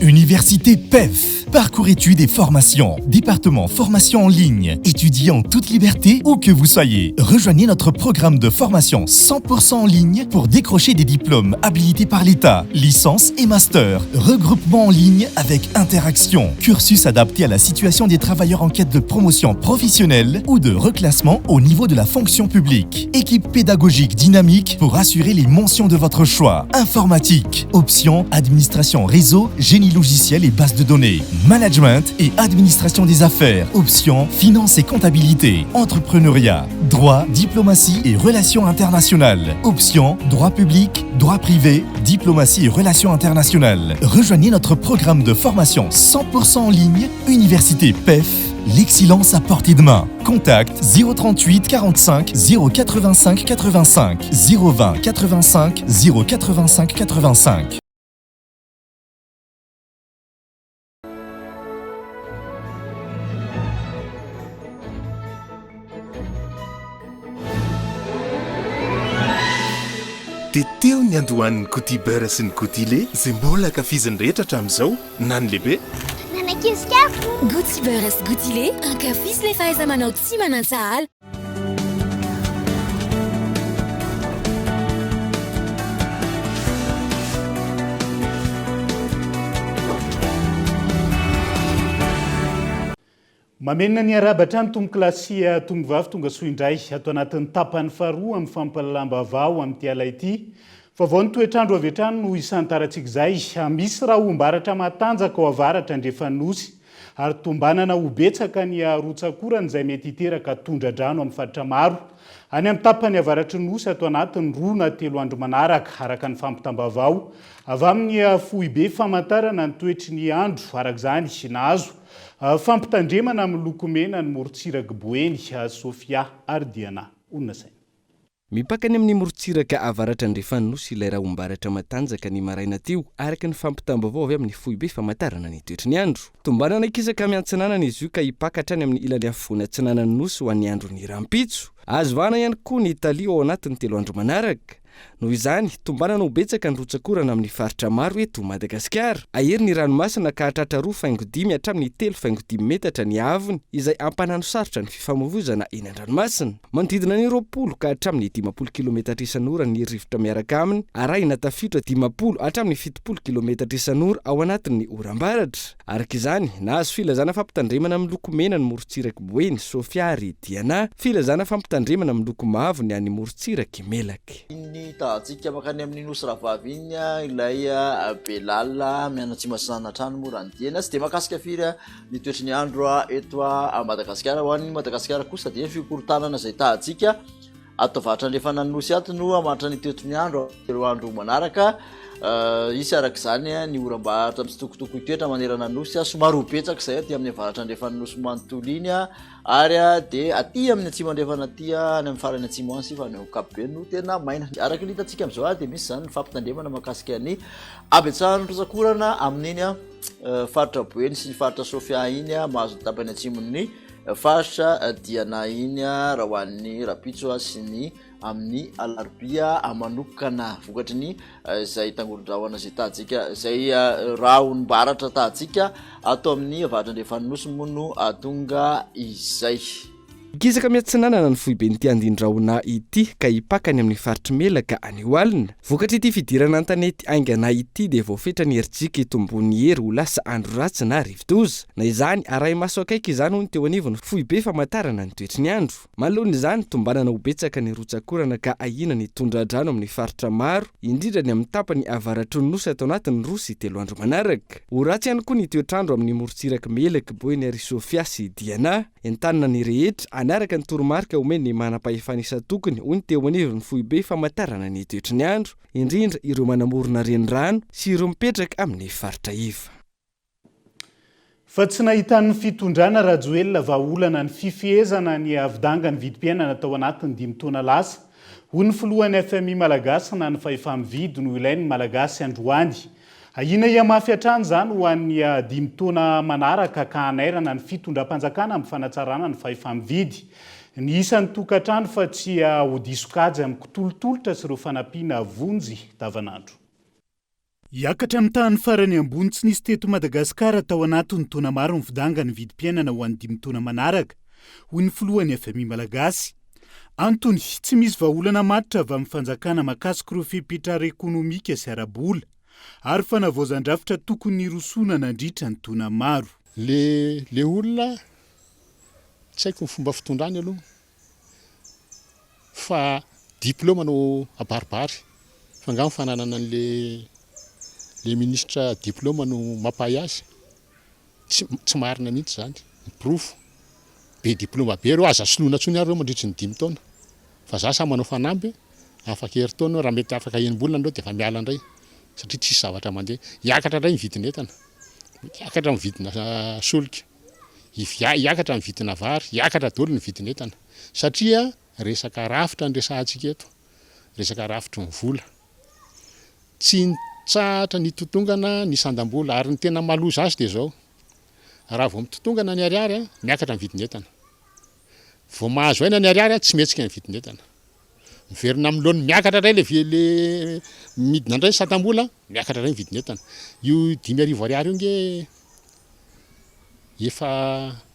Université PEF. Parcours études et formations. Département formation en ligne. Étudiez en toute liberté où que vous soyez. Rejoignez notre programme de formation 100% en ligne pour décrocher des diplômes habilités par l'État, licence et master. Regroupement en ligne avec interaction. Cursus adapté à la situation des travailleurs en quête de promotion professionnelle ou de reclassement au niveau de la fonction publique. Équipe pédagogique dynamique pour assurer les mentions de votre choix. Informatique, option, administration réseau, génie logiciel et base de données. Management et administration des affaires, option, finance et comptabilité, entrepreneuriat, droit, diplomatie et relations internationales, option, droit public, droit privé, diplomatie et relations internationales. Rejoignez notre programme de formation 100% en ligne, Université PEF, l'excellence à portée de main. Contact 038 45 085 85 020 85 085 85. Dia teo ny andohan'ny Gouty Beurre sy ny Gouty Lait izay mbola ankafizin'ny rehetra hatramin'izao, na ny lehibe. Na ny ankizy kely. Gouty Beurre sy Gouty Lait, ankafizo ilay fahaiza-manao tsy manan-tsahala. Mamerina ny arahaba hatrany tompokolahy sy tompovavy tonga soa indray ato anatin'ny tapany faharoa amin'ny fampahalalam-baovao amin'ity ala ity. Vaovao ny toetr'andro avy hatrany no isantarantsika izay. Misy rahom-baratra matanjaka ao avaratra andrefan'ny Nosy ary tombanana ho betsaka ny rotsak'orana izay mety hiteraka tondra-drano amin'ny faritra maro any amin'ny tapany avaratry ny Nosy ato anatin'ny roa na telo andro manaraka, araka ny fampitam-baovao avy amin'ny foibe famantarana ny toetry ny andro. Araka izany, nahazo fampitandremana miloko mena ny morontsirak'i Boeny, Sofia ary Diana. Olona saina. Mipaka any amin'ny morontsiraka avaratra andrefan'ny Nosy ilay rahom-baratra matanjaka ny maraina teo, araka ny fampitam-baovao avy amin'ny foibe famantarana ny toetry ny andro. Tombanana hikisaka miantsinanana izy io ka hipaka hatrany amin'ny ilany afovoany atsinanan'ny Nosy ho an'ny andron'ny rahampitso. Azo vahana ihany koa ny talio ao anatin'ny telo andro manaraka. Noho izany, tombanana ho betsaka ny rotsak'orana amin'ny faritra maro eto Madagasikara. Hahery ny ranomasina ka hahatratra roa faingo dimy hatramin'ny telo faingo dimy metatra ny haavony, izay hampanano sarotra ny fifamoivoizana eny an-dranomasina. Manodidina ny 20 ka hatramin'ny 50 kilometatra isan'ora ny rivotra miaraka aminy, arahina tafiotra 50 hatramin'ny 70 kilometatra isan'ora ao anatin'ny oram-baratra. Araka izany, nahazo filazana fampitandremana miloko mena ny morontsirak'i Boeny, Sofia ary Diana. Filazana fampitandremana miloko mavo ny any morontsirak'i Melaky. Iny tahantsika mankany amin'ny Nosy Rahavavy iny ilay Belal mianatsimo atsinanana hatrany moa raha ny diany. Tsy dia mahakasika firy Ny toetry ny andro eto Madagasikara. Ho an'i Madagasikara kosa dia ny fikorontanana izay tahantsika ato avaratra andrefana ny Nosy ato no hamaritra ny toetry ny andro ireo andro manaraka. Hisy araka izany ny oram-baratra mitsitokotoko hitoetra manerana ny Nosy, somary ho betsaka izay aty amin'ny avaratra andrefan'ny Nosy manontolo iny ary dia aty amin'ny atsimo andrefana aty any amin'ny farany atsimo any sy fa any amin'ny ankapobeny no tena maina. Araka ny hitantsika amin'izao dia misy izany ny fampitandremana mahakasika ny habetsahan'ny rotsak'orana amin'iny faritra Boeny sy ny faritra Sofia iny mahazo ny tapany atsimon'ny faritra Diana iny raha ho an'ny rahampitso sy ny amin'ny alarobia manokana vokatry ny izay tangoron-drahona izay tahajika izay rahom-baratra tahajika ato amin'ny avaratra andrefan'ny nosy moa no ahatonga izay. Hikisaka miatsinanana ny foiben'ity andin-drahona ity ka hipaka any amin'ny faritr'i Melaka anio alina. Vokatr'ity fidirana an-tanety haingana ity dia voafetra ny herijika hitomboan'ny hery ho lasa andro ratsy na rivodoza. Na izany, arahi-maso akaiky izany hoy ny teo anivon'ny foibe famantarana ny toetry ny andro. Manoloana izany, tombanana ho betsaka ny rotsak'orana ka ahiana ny tondra-drano amin'ny faritra maro, indrindra ny amin'ny tapany avaratry ny Nosy ato anatin'ny roa sy telo andro manaraka. Ho ratsy ihany koa ny toetr'andro amin'ny morontsirak'i Melaky, Boeny ary Sofia sy Diana. Entanina ny rehetra hanaraka ny toromarika omen'ny manam-pahefana isan-tokony, hoy ny teo anivon'ny foibe famantarana ny toetry ny andro, indrindra ireo manamorona renirano sy ireo mipetraka amin'ny faritra iva. Fa tsy nahitan'ny fitondrana Rajoelina vahaolana ny fifehezana ny havidangan'ny vidim-piainana tao anatin'ny dimy taona lasa, hoy ny filohan'ny fmi Malagasy na ny fahefa-mividy no ilain'ny Malagasy androany. Ahiana hihamafy hatrany izany ho an'ny dimy taona manaraka ka hanairana ny fitondram-panjakana amin'ny fanatsarana ny fahefa-mividy ny isan'ny tokantrano fa tsy ho diso kajy amin'ny kitolotolotra sy ireo fanampiana vonjy tavanandro. Hiakatra amin'ny tahan'ny farany ambony tsy nisy teto Madagasikara tao anatin'ny taona maro ny fidangan'ny vidim-piainana ho an'ny dimy taona manaraka, hoy ny filohan'ny fmi Malagasy. Antony, tsy misy vahaolana matotra avy amin'ny fanjakana mahakasika ireo fepetra ara-ekonomika sy ara-bola ary fanavaozan-drafitra tokony nirosoana nandritra ny taona maro. Le le olona tsy haiko ny fomba fitondrany aloha Fa diploma no abaribary fa nga ny fananana anle le ministra diploma no mampahay azy? Tsy tsy marina mihitsy zany, ny porofo be diploma be reo aza soloina tsony ary reo mandritry ny dimy taona fa za sahy manao fanamby afaka herintaona raha mety afaka enim-bolana reo de efa miala ndray satria tsisy zavatra mandeha, hiakatra ndray ny vidin'entana, hiakatra ny vidina solika. Hiakatra ny vidina vary, hiakatra daholo ny vidin'entana satria resaka rafitra no resahantsika eto, resaka rafitry ny vola. Tsy nitsahatra nitotongana ny sandam-bola ary ny tena mahaloza azy dia izao, raha vao mitotongana ny ariary, miakatra ny vidin'entana. Vao mahazo aina ny ariary, tsy mihetsika ny vidin'entana. Miverina amin'ny laoniny miakatra indray le le midina indray ny satam-bola, miakatra indray ny vidin'entana. Io 5000 ariary io nge efa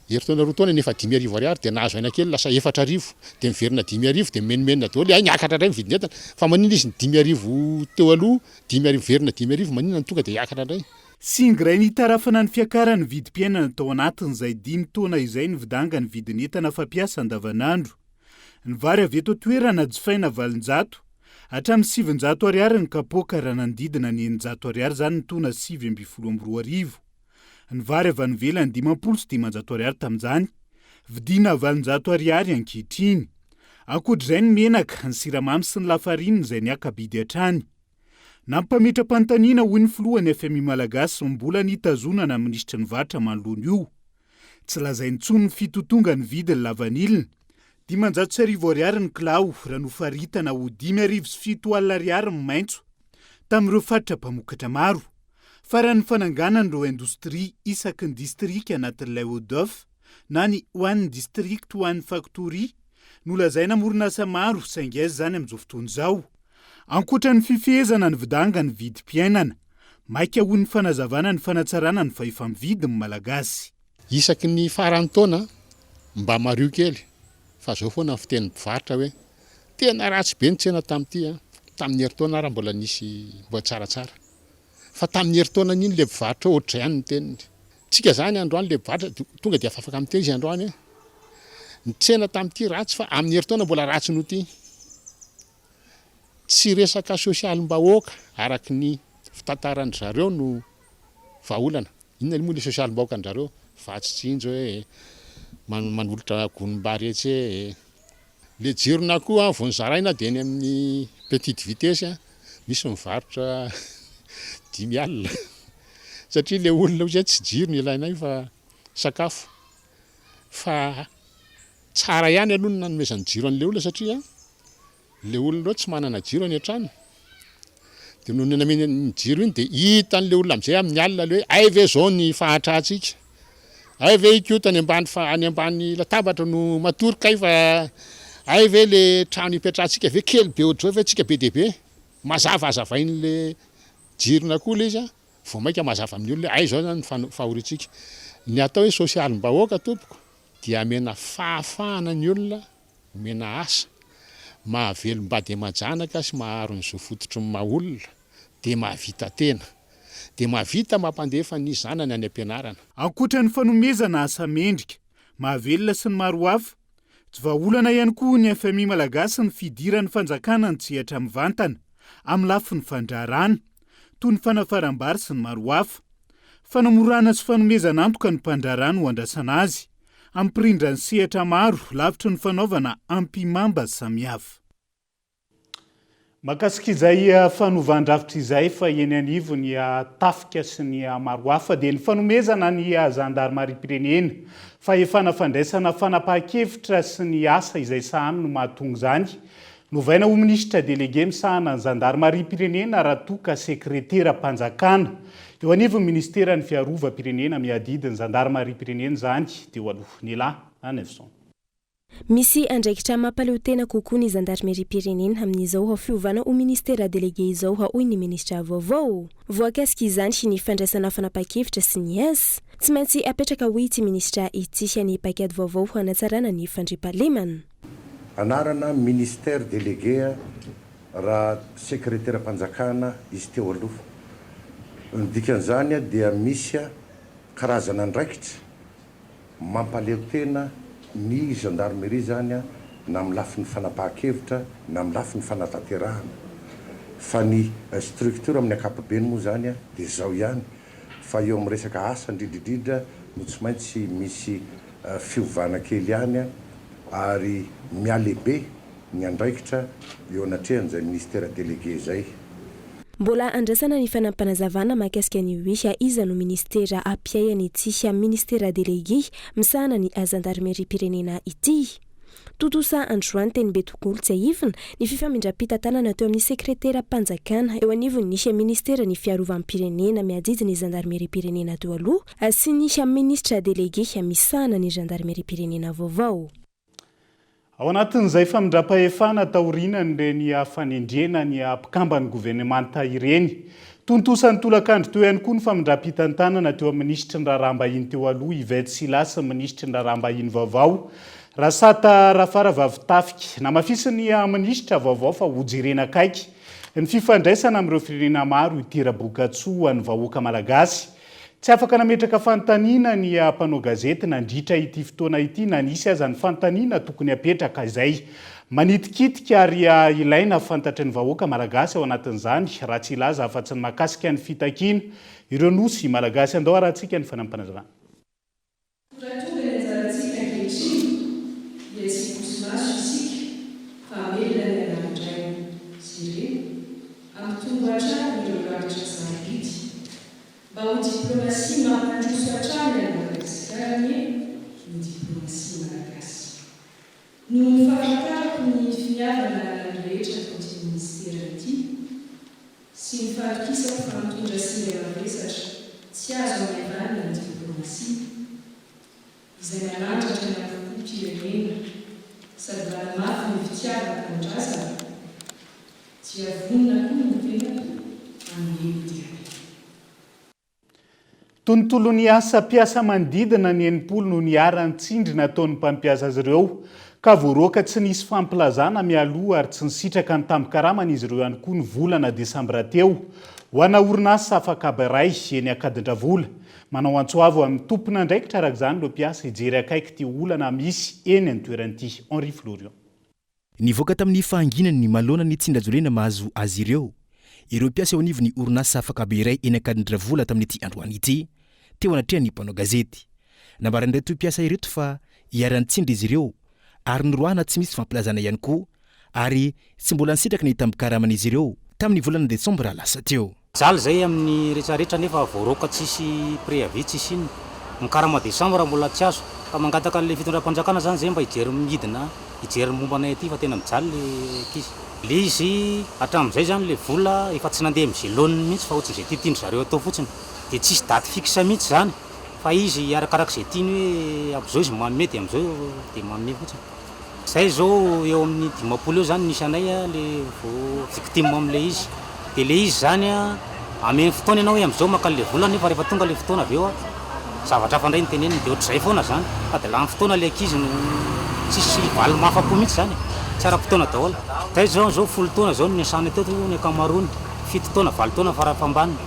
herintaona roa taona nefa 5000 ariary dia nahazo aina kely lasa 4000 dia miverina 5000 dia mimenomenona daholo hay niakatra indray ny vidin'entana. Fa maninona izy ny 5000 teo aloha 5000 miverina 5000 maninona no tonga dia hiakatra indray? Singa iray nitarafana ny fiakaran'ny vidim-piainana tao anatin'izay dimy taona izay ny vidangan'ny vidin'entana fampiasa andavanandro. Ny vary avy eto an-toerana jifaina 800 hatramin'ny 900 ariary ny kapoaka raha nanodidina ny 600 ariary izany ny taona 2019. Ny vary avy any ivelany 550 ariary tamin'izany, vidiana 800 ariary ankehitriny. Ankoatra izay ny menaka, ny siramamy sy ny lafarinina izay niaka-bidy hatrany. Nampametra-panontaniana hoy ny filohan'ny fmi Malagasy mbola nitazonana ny minisitry ny varotra manoloana io. Tsy lazainy intsony ny fitotongan'ny vidin'ny lavanilina. 1500 ariary ny kilao raha nofaritana ho 7007 ariary ny maitso tamin'ireo faritra mpamokatra maro. Faran'ny fananganana ireo indostria isaky ny distrika anatin'ilay ODOF na ny One District One Factory nolazaina orinasa maro saingy aiza izany amin'izao fotoana izao? Ankoatra ny fifehezana ny vidangan'ny vidim-piainana, maika ho ny fanazavana ny fanatsarana ny fahefa-mividy ny Malagasy. Isaky ny faran'ny taona, mba mariho kely fa zao foana ny fitenin'ny mpivarotra hoe, tena ratsy be ny tsena tamin'ity an, tamin'ny herintaona ary mbola nisy mbola tsaratsara. Fa tamin'ny herintaonan'iny le mpivarotra ohatr'izay ihany ny teniny. Tsika zany androany le mpivarotra tonga dia afafaka miteny izy androany hoe, ny tsena tamin'ity ratsy fa amin'ny herintaona mbola ratsy noho ity. Tsy resaka sosialim-bahoaka araka ny fitantaran-dry zareo no vahaolana. Inona moa ilay sosialim-bahoakan-dry zareo? Vatsy tsinjo e, manolotra gonim-bary etsy e. Ilay jiron'akoho vao nozaraina dia eny amin'ny petite vitesse misy mivarotra. 50. Satria le olona ozy tsy jiro no ilainay fa sakafo. Fa tsara ihany aloha ny nanomezany jiro an'le olona satria le olona ireo tsy manana jiro any an-trano. Dia nony namena ny jiro iny dia hitan'le olona amin'izay amin'ny alina le hoe hay ve izao ny fahantrantsika? Hay ve ikoto any ambany fa any ambany latabatra no matory kay fa hay ve le trano ipetrahantsika ve kely be ohatr'izao ve tsika be dia be? Mazava hazavain'le jirona koa le izy an, vao maika mazava amin'ny olona hoe hay izao zany ny fahoriantsika. Ny atao hoe sosialim-bahoaka tompoko dia amena fahafahana ny olona, omena asa, mahavelom-bady aman-janaka sy maharo ny zo fototry ny maha olona, dia mahavita tena. Dia mahavita mampandefa ny zanany any am-pianarana. Ankoatra ny fanomezana asa mendrika, mahavelona sy ny maro hafa, Tsy vahaolana ihany koa hoy ny fmi Malagasy ny fidiran'ny fanjakana an-tsehatra mivantana amin'ny lafiny fandraharahana, toy ny fanafaram-bary sy ny maro hafa. Fanamorana sy fanomezana antoka ny mpandraharaha no andrasana azy, hampirindra ny sehatra maro lavitry ny fanaovana ampihimamba samihafa. Mahakasika izay fanovan-drafitra izay fa eny anivon'ny tafika sy ny maro hafa dia ny fanomezana ny zandarimariam-pirenena fahefana fandraisana fanapahan-kevitra sy ny asa izay sahaniny no mahatonga izany. Novaina ho minisitra delege misahana ny zandarimariam-pirenena raha toa ka sekreteram-panjakana eo anivon'ny minisiteran'ny fiarovam-pirenena miadidy ny zandarimariam-pirenena izany teo aloha. Nela Anefson. Misy andraikitra mampaleo tena kokoa ny zandarimeriam-pirenena amin'izao fiovana ho minisitera delege izao, hoy ny minisitra vaovao. Voakasik'izany ny fandraisana fanapahan-kevitra sy ny asa. Tsy maintsy apetraka, hoy ity minisitra ity, ny paikady vaovao hanatsarana ny fandriampahalemana. Anarana ministère délégué raha sekreteram-panjakana izy teo aloha. Ny dikan'izany dia misy karazana andraikitra Mampaleo tena ny gendarmerie izany na amin'ny lafiny fanapahan-kevitra na amin'ny lafiny fanatanterahana. Fa ny structure amin'ny ankapobeny moa izany dia izao ihany fa eo amin'ny resaka asa indrindra indrindra no tsy maintsy misy fiovana kely ihany ary mihalehibe ny andraikitra eo anatrehan'izay ministera délégué izay. Mbola andrasana ny fanampinazavana mahakasika ny hoe iza no minisitera hampiay an'ity minisitera delege misahana ny zandarimeriam-pirenena ity. Tontosa androany teny Betongolo tsiahivina ny fifamindram-pitantanana teo amin'ny sekreteram-panjakana eo anivon'ny minisiteran'ny fiarovam-pirenena miadidy ny zandarimeriam-pirenena teo aloha sy ny minisitra delege misahana ny zandarimeriam-pirenena vaovao. Ao anatin'izay famindram-pahefana taorianan'ireny fanendrena ny mpikamban'ny governemanta ireny. Tontosa ny tolakandro teo ihany koa ny famindram-pitantanana teo amin'ny minisitry ny Raharaham-bahiny teo aloha Yvette Sylla sy ny minisitry ny Raharaham-bahiny vaovao Rasata Rafaravavitafika. Namafisin'ny minisitra vaovao fa hojerena akaiky ny fifandraisana amin'ireo firenena maro hitera-bokatsoa ho an'ny vahoaka malagasy. Tsy afaka nametraka fanontaniana ny mpanao gazety nandritra ity fotoana ity na nisy aza ny fanontaniana tokony hapetraka izay manitikitika ary ilaina fantatry ny vahoaka malagasy ao anatin'izany raha tsy hilaza afa-tsy ny mahakasika ny fitakiana ireo nosy malagasy. Andao harahantsika ny fanampinazavana. Raha tonga ny anjarantsika ankehitriny dia tsy hiposi-maso isika fa hamelona ny anaran-dray sy reny, hampitombo hatrany ireo rakitra sarobidy. Mba ho diplomasia mampandroso hatrany an'i Madagasikara anie ny diplomasia malagasy. Noho ny fahafantarako ny finiavana ananan'ny rehetra ato amin'ity minisitera ity, sy ny fahatokisako fa mitondra singa mavesatra tsy azo amaivanina ny diplomasia, izay manandratra ny antokom-pirenena sady manamafy ny fitiavan-tanindrazana, dia vonona koa ny tenako hanome ny diabe. Tontolon'ny asa mpiasa manodidina ny 60 no niharan'ny tsindry nataon'ny mpampiasa azy ireo ka voaroaka tsy nisy fampilazana mialoha ary tsy nisitraka ny tambin-karamany izy ireo ihany koa ny volana desambra teo ho ana orinasa afakaba iray eny Ankadindravola. Manao antso avo amin'ny tompon'andraikitra araka izany ireo mpiasa hijery akaiky ity olana misy eny an-toerana ity. Henri Florian. Nivoaka tamin'ny fahanginany manoloana ny tsindrin-jolena mahazo azy ireo, ireo mpiasa eo anivon'ny orinasa afakabe iray eny Ankadindravola tamin'ity androany ity, teo anatrehan'ny mpanao gazety. Nambaran'ireto mpiasa ireto fa iharan'ny tsindry izy ireo ary noroahana tsy misy fampilazana ihany koa ary tsy mbola nisitraka ny tambin-karaman'izy ireo tamin'ny volana desambra lasa teo. Mijaly zay amin'ny retraretra nefa voaroaka tsisy préavis tsisy inona. Ny karama décembre mbola tsy azo. Ka mangataka an'le fitondram-panjakana zany zay mba hijery midina hijery ny momba anay aty fa tena mijaly le ankizy. Le izy hatramin'izay zany le vola efa tsy nandeha am'ze laoniny mihitsy fa ohatran'izay tiatian-dry zareo atao fotsiny. De tsisy date fixe mihitsy zany fa izy arakarak'izay tiany hoe am'zao izy manome de am'zao de manome fotsiny. Zay zao eo amin'ny 50 eo zany ny isanay le vao victime amle izy. De le izy zany ameny fotoana ianao hoe amzao maka anle vola nefa rehefa tonga le fotoana avy eo zavatra hafa ndray no teneniny de ohatr'izay foana zany. Sady lany fotoana le ankizy no tsisy valiny mahafapo mihitsy zany e. Tsy ara-potoana daholo. Zay zao zao folo taona zao no niasana teto ny ankamaroany, fito taona valo taona farafahambaniny.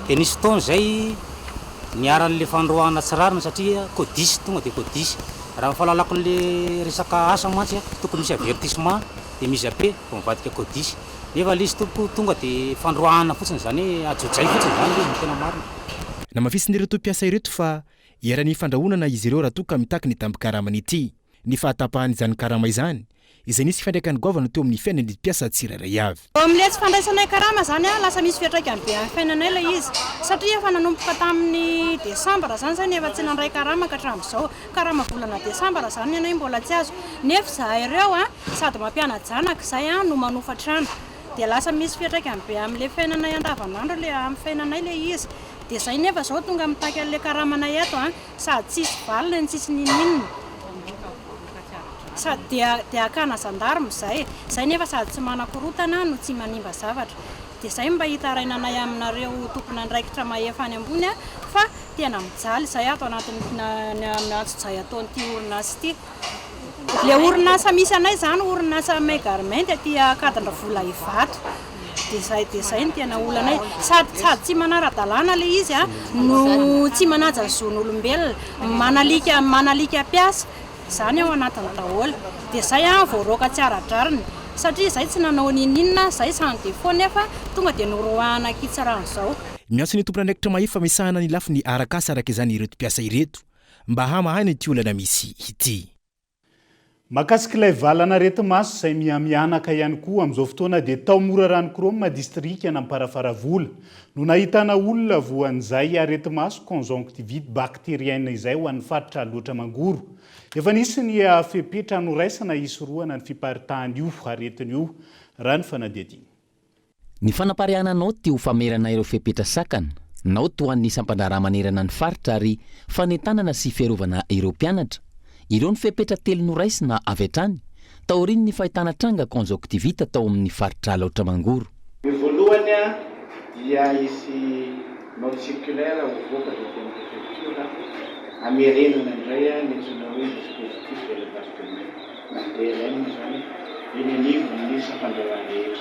De nisy fotoana zay niharan'le fandroahana tsy rariny satria codis tonga de codis. Raha ny fahalalako an'le resaka asa mantsy tokony misy avertissement de mise à pied vao mivadika codis. Nefa le izy tompoko tonga de fandroahana fotsiny zany hoe ajojay fotsiny zany le izy no tena marina. Namafisin'ireto mpiasa ireto fa iharan'ny fandrahonana izy ireo raha toa ka mitaky ny tambin-karamany ity. Ny fahatapahan'izany karama izany, izay nisy fiantraikany goavana teo amin'ny fiainan'ny mpiasa tsirairay avy. Eo amin'ilay tsy fandraisanay karama izany an, lasa misy fiantraikany be amin'ny fiainanay ilay izy. Satria efa nanomboka tamin'ny desambra izany izay no efa tsy nandray karama ka hatramin'izao. Karama volana desambra izany ny anay mbola tsy azo. Nefa izahay ireo an, sady mampiana-janaka izahay an no manofa trano. Dia lasa misy fiantraikany be amin'ilay fiainanay andavanandro ilay amin'ny fiainanay ilay izy. Dia izay nefa izao tonga mitaky an'ilay karamanay eto an. Sady tsisy valiny no tsisy ninoninona. Sady dia dia hakana gendarme izay. Izay nefa sady tsy manakorotana no tsy manimba zavatra. Dia izay mba hitarainanay aminareo tompon'andraikitra mahefa any ambony fa tena mijaly izay ato anatin'ny amin'ny antsojay ataon'ity orinasa ity. Le orinasa misy anay zany orinasa May Garment aty Ankadindravola Ivato. Dia zay dia zay no tena olanay. Sady sady tsy manara-dalàna le izy a no tsy manaja ny zon'olombelona, manalika manalika mpiasa. Zany ao anatiny daholo. Dia zay a voaroaka tsy ara-drariny satria zay tsy nanao n'inon'inona, zay sans défaut nefa tonga dia noroahana ankitsirano zao. Miantso ny tompon'andraikitra mahefa misahana ny lafiny arak'asa araka izany ireto mpiasa ireto mba hamahana ity olana misy ity. Mahakasika ilay valan'areti-maso izay mihamihanaka ihany koa amin'izao fotoana dia tao Morarano Chrome distrikan'Amparafaravola no nahitana olona voan'izay areti-maso conjonctivite bactérienne izay ho an'ny faritra Alaotra Mangoro. Efa nisy ny fepetra noraisina hisorohana ny fiparitahan'io aretina io raha ny fanadihadiana. Ny fanapariahana naoty ho famerana ireo fepetra sakana, naoty ho an'ny sampandraharaha manerana ny faritra ary fanentanana sy fiarovana ireo mpianatra. Ireo ny fepetra telo noraisina avy hatrany taorian'ny fahitana tranga conjonctivite tao amin'ny faritra Alaotra Mangoro. Ny voalohany dia hisy note circulaire hovoaka avy aty amin'ny préfecture hamerenana indray ny antsoina hoe dispositif de lavage de main na DLM izany eny anivon'ny sampandraharaha rehetra.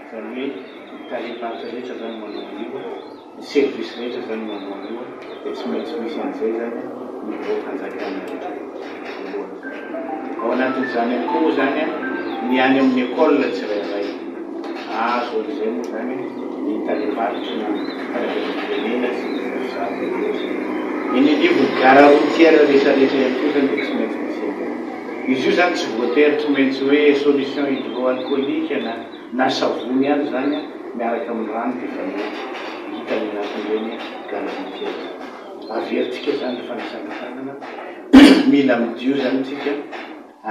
Izany hoe ny talem-paritra rehetra izany manao an'io, ny service rehetra izany manao an'io, dia tsy maintsy misy an'izay izany ny biraom-panjakana rehetra rehetra. Voalohany izany. Ao anatin'izany ihany koa moa izany ny any amin'ny école tsirairay. Azo an'izay moa izany ny talem-paritry ny fanabeazam-pirenena sy ny zava rehetra. Eny anivon'ny gare routière rehetra rehetra ihany koa izany dia tsy maintsy misy an'io. Izy io izany tsy voatery tsy maintsy hoe solution hydroalcoolique na na savony ihany izany miaraka amin'ny rano dia efa mety. Hita any anatin'ireny gare routière ireny. Averintsika izany ny fanasana tanana, mila midio izany isika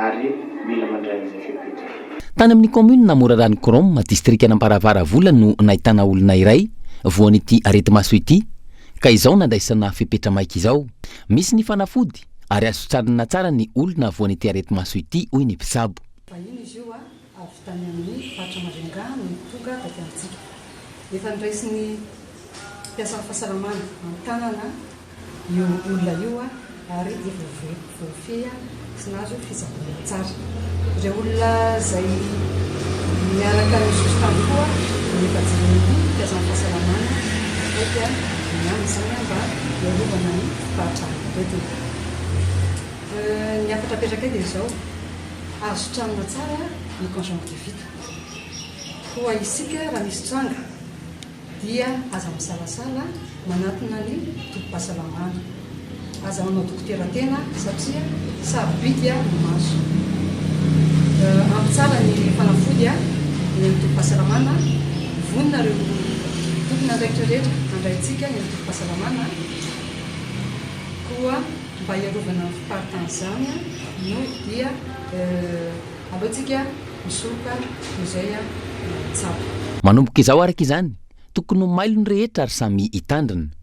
ary mila mandray an'izay fepetra izay. Tany amin'ny kaominina Morarano Chrome, distrikan'Amparafaravola no nahitana olona iray voan'ity areti-maso ity ka izao nandraisana fepetra maika izao. Misy ny fanafody ary azo tsarina tsara ny olona voan'ity areti-maso ity hoy ny mpitsabo. Vahiny izy io avy tany amin'ny faritra Majunga no tonga taty amintsika. Efa noraisin'ny mpiasan'ny fahasalamana an-tanana io olona io ary efa voafehy sy nahazo fitsaboana tsara. Ireo olona izay niaraka nizoso taminy koa dia efa jeren'ny mpiasan'ny fahasalamana akaiky ny amin'izany mba hiarovana ny fiparitahana aretina. Ny hafatra apetrakay dia izao, azo sitranina tsara ny conjonctivite. Koa isika raha misy tranga dia aza misalasala manatona ny tobim-pahasalamana. Aza manao dokotera tena satria sarobidy ny maso. Ampy tsara ny fanafody eny amin'ny tobim-pahasalamana. Vonona ireo Tompon'andraikitra rehetra andraintsika ny antokom-pahasalamana koa mba hiarovana ny fiparitahan'izany no dia aleontsika misoroka toy izay mitsabo. Manomboka izao araka izany, tokony ho mailo ny rehetra ary samy hitandrina.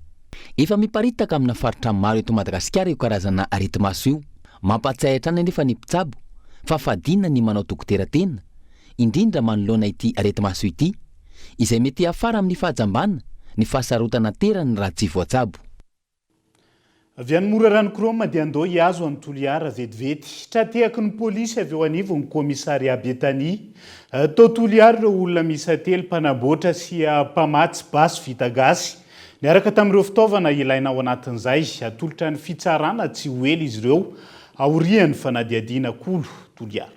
Efa miparitaka amina faritra maro eto Madagasikara io karazana areti-maso io. Mampahatsiahy hatrany anefa ny mpitsabo fa fadiana ny manao dokotera tena, indrindra manoloana ity areti-maso ity, izay mety hiafara amin'ny fahajambana, ny fahasarotana aterany raha tsy voatsabo. Avy any Morarano Chrome dia andao hihazo an'i Toliara vetivety. Tra-tehaky ny polisy avy eo anivon'ny kaomisarià Betania tao Toliara ireo olona miisa telo mpanamboatra sy mpamatsy basy vita gasy niaraka tamin'ireo fitaovana ilaina ao anatin'izay. Hatolotra ny fitsarana tsy ho ela izy ireo aorian'ny fanadihadiana Kolo Toliara.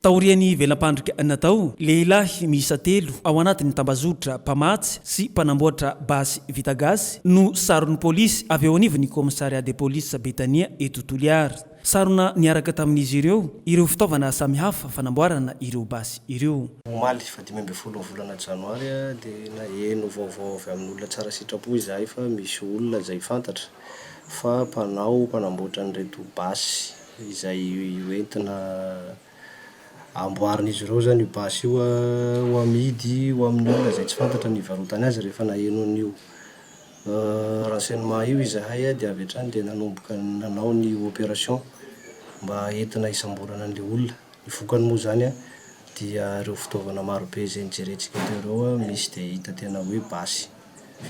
Taorian'ny vela-pandrika natao, lehilahy miisa telo ao anatin'ny tambazotra mpamatsy sy mpanamboatra basy vita gasy no saron'ny polisy avy eo anivon'ny Commissariat de police Betania eto Toliara. Sarona niaraka tamin'izy ireo ireo fitaovana samihafa fanamboarana ireo basy ireo. Omaly faha-15 ny volana janoary dia naheno vaovao avy amin'olona tsara sitrapo izahay fa misy olona izay fantatra fa mpanao mpanamboatra an'ireto basy izay hoentina amboarin'izy ireo izany io basy io ho amidy ho amin'ny olona izay tsy fantatra ny hivarotany azy. Rehefa naheno an'io renseignement io izahay dia avy hatrany dia nanomboka nanao ny opération mba entina hisamborana an'ilay olona. Ny vokany moa izany dia ireo fitaovana marobe izay nojerentsika teo ireo misy dia hita tena hoe basy.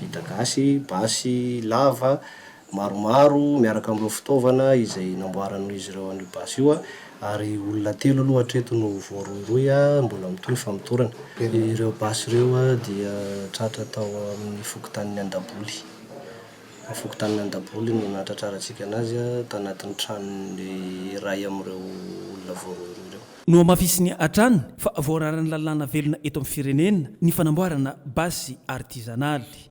Vita gasy, basy lava maromaro miaraka amin'ireo fitaovana izay namboaran'izy ireo an'io basy io ary olona telo aloha hatreto no voarohirohy, mbola mitohy ny famotorana. Ireo basy ireo dia tratra tao amin'ny fokontanin'i Andaboly. Ny fokontanin'i Andaboly no nahatratrarantsika anazy tanatin'ny tranon'ny iray amin'ireo olona voarohirohy ireo. Nohamafisiny hatrany fa voararan'ny lalàna velona eto amin'ny firenena ny fanamboarana basy artizanaly.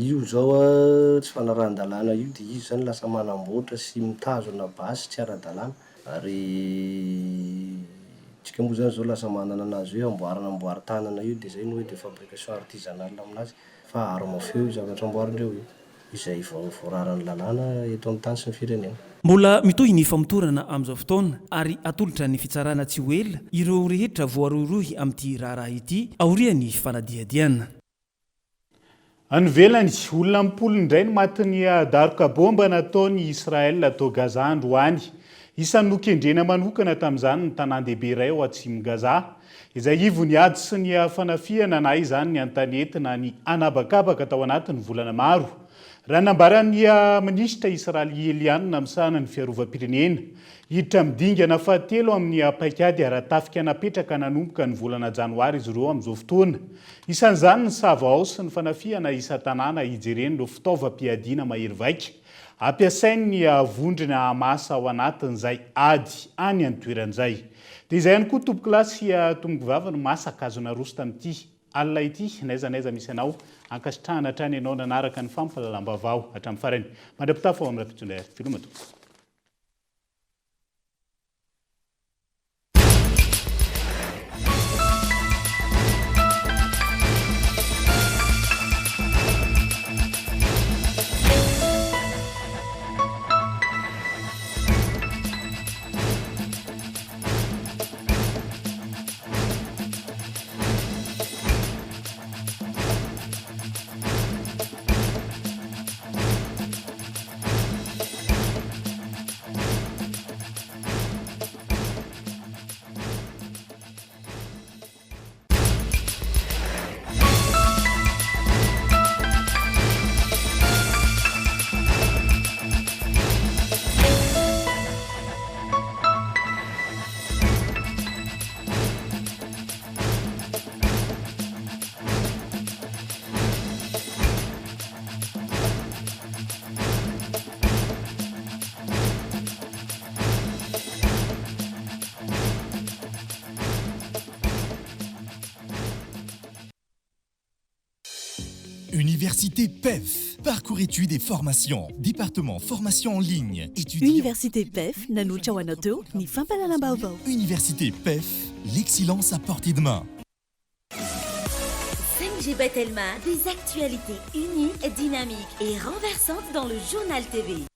Io izao tsy fanarahan-dalàna io dia izy izany lasa manamboatra sy mitazona basy tsy ara-dalàna ary tsika moa izany izao lasa manana anazy hoe amboarina amboarin-tanana io dia izay no hoe de fabrication artisanale aminazy fa arme à feu io zavatra amboarindreo io. izay voararan'ny lalàna eto amin'ny tany sy ny firenena. Mbola mitohy ny famotorana amin'izao fotoana ary hatolotra ny fitsarana tsy ho ela ireo rehetra voarohirohy amin'ity raharaha ity aorian'ny fanadihadiana. Any ivelany, olona am-polony indray no matin'ny daroka baomba nataon'i Israel tao Gaza androany. Isan'ny nokendrena manokana tamin'izany ny tanàn-dehibe iray ao atsimon'i Gaza. Izay ivon'ny ady sy ny fanafihana na izany ny an-tanety na ny an'habakabaka tao anatin'ny volana maro. Raha ny nambaran'ny minisitra israeliana misahana ny fiarovam-pirenena, hiditra amin'ny dingana fahatelo amin'ny paikady ara-tafika napetraka nanomboka ny volana janoary izy ireo amin'izao fotoana. Isan'izany ny savahao sy ny fanafihana isan-tanàna hijerena ireo fitaovam-piadiana mahery vaika ampiasain'ny vondrona Hamas ao anatin'izay ady any an-toerana izay. Dia izay ihany koa tompokolahy sy tompokovavy no masaka azo naroso tamin'ity alina ity, n'aiza n'aiza misy anao, ankasitrahana hatrany ianao nanaraka ny fampahalalam-baovao hatramin'ny farany. Mandra-pitafa ho amin'ny rahampitso indray ary. Veloma tompoko. Université PEF, parcours études et formation, département formation en ligne, étudiants. Université PEF nanolotra ho anao teo ny fampahalalam-baovao. Université PEF, l'excellence à portée de main. 5G by Telma, des actualités uniques, dynamiques et renversantes dans le journal TV.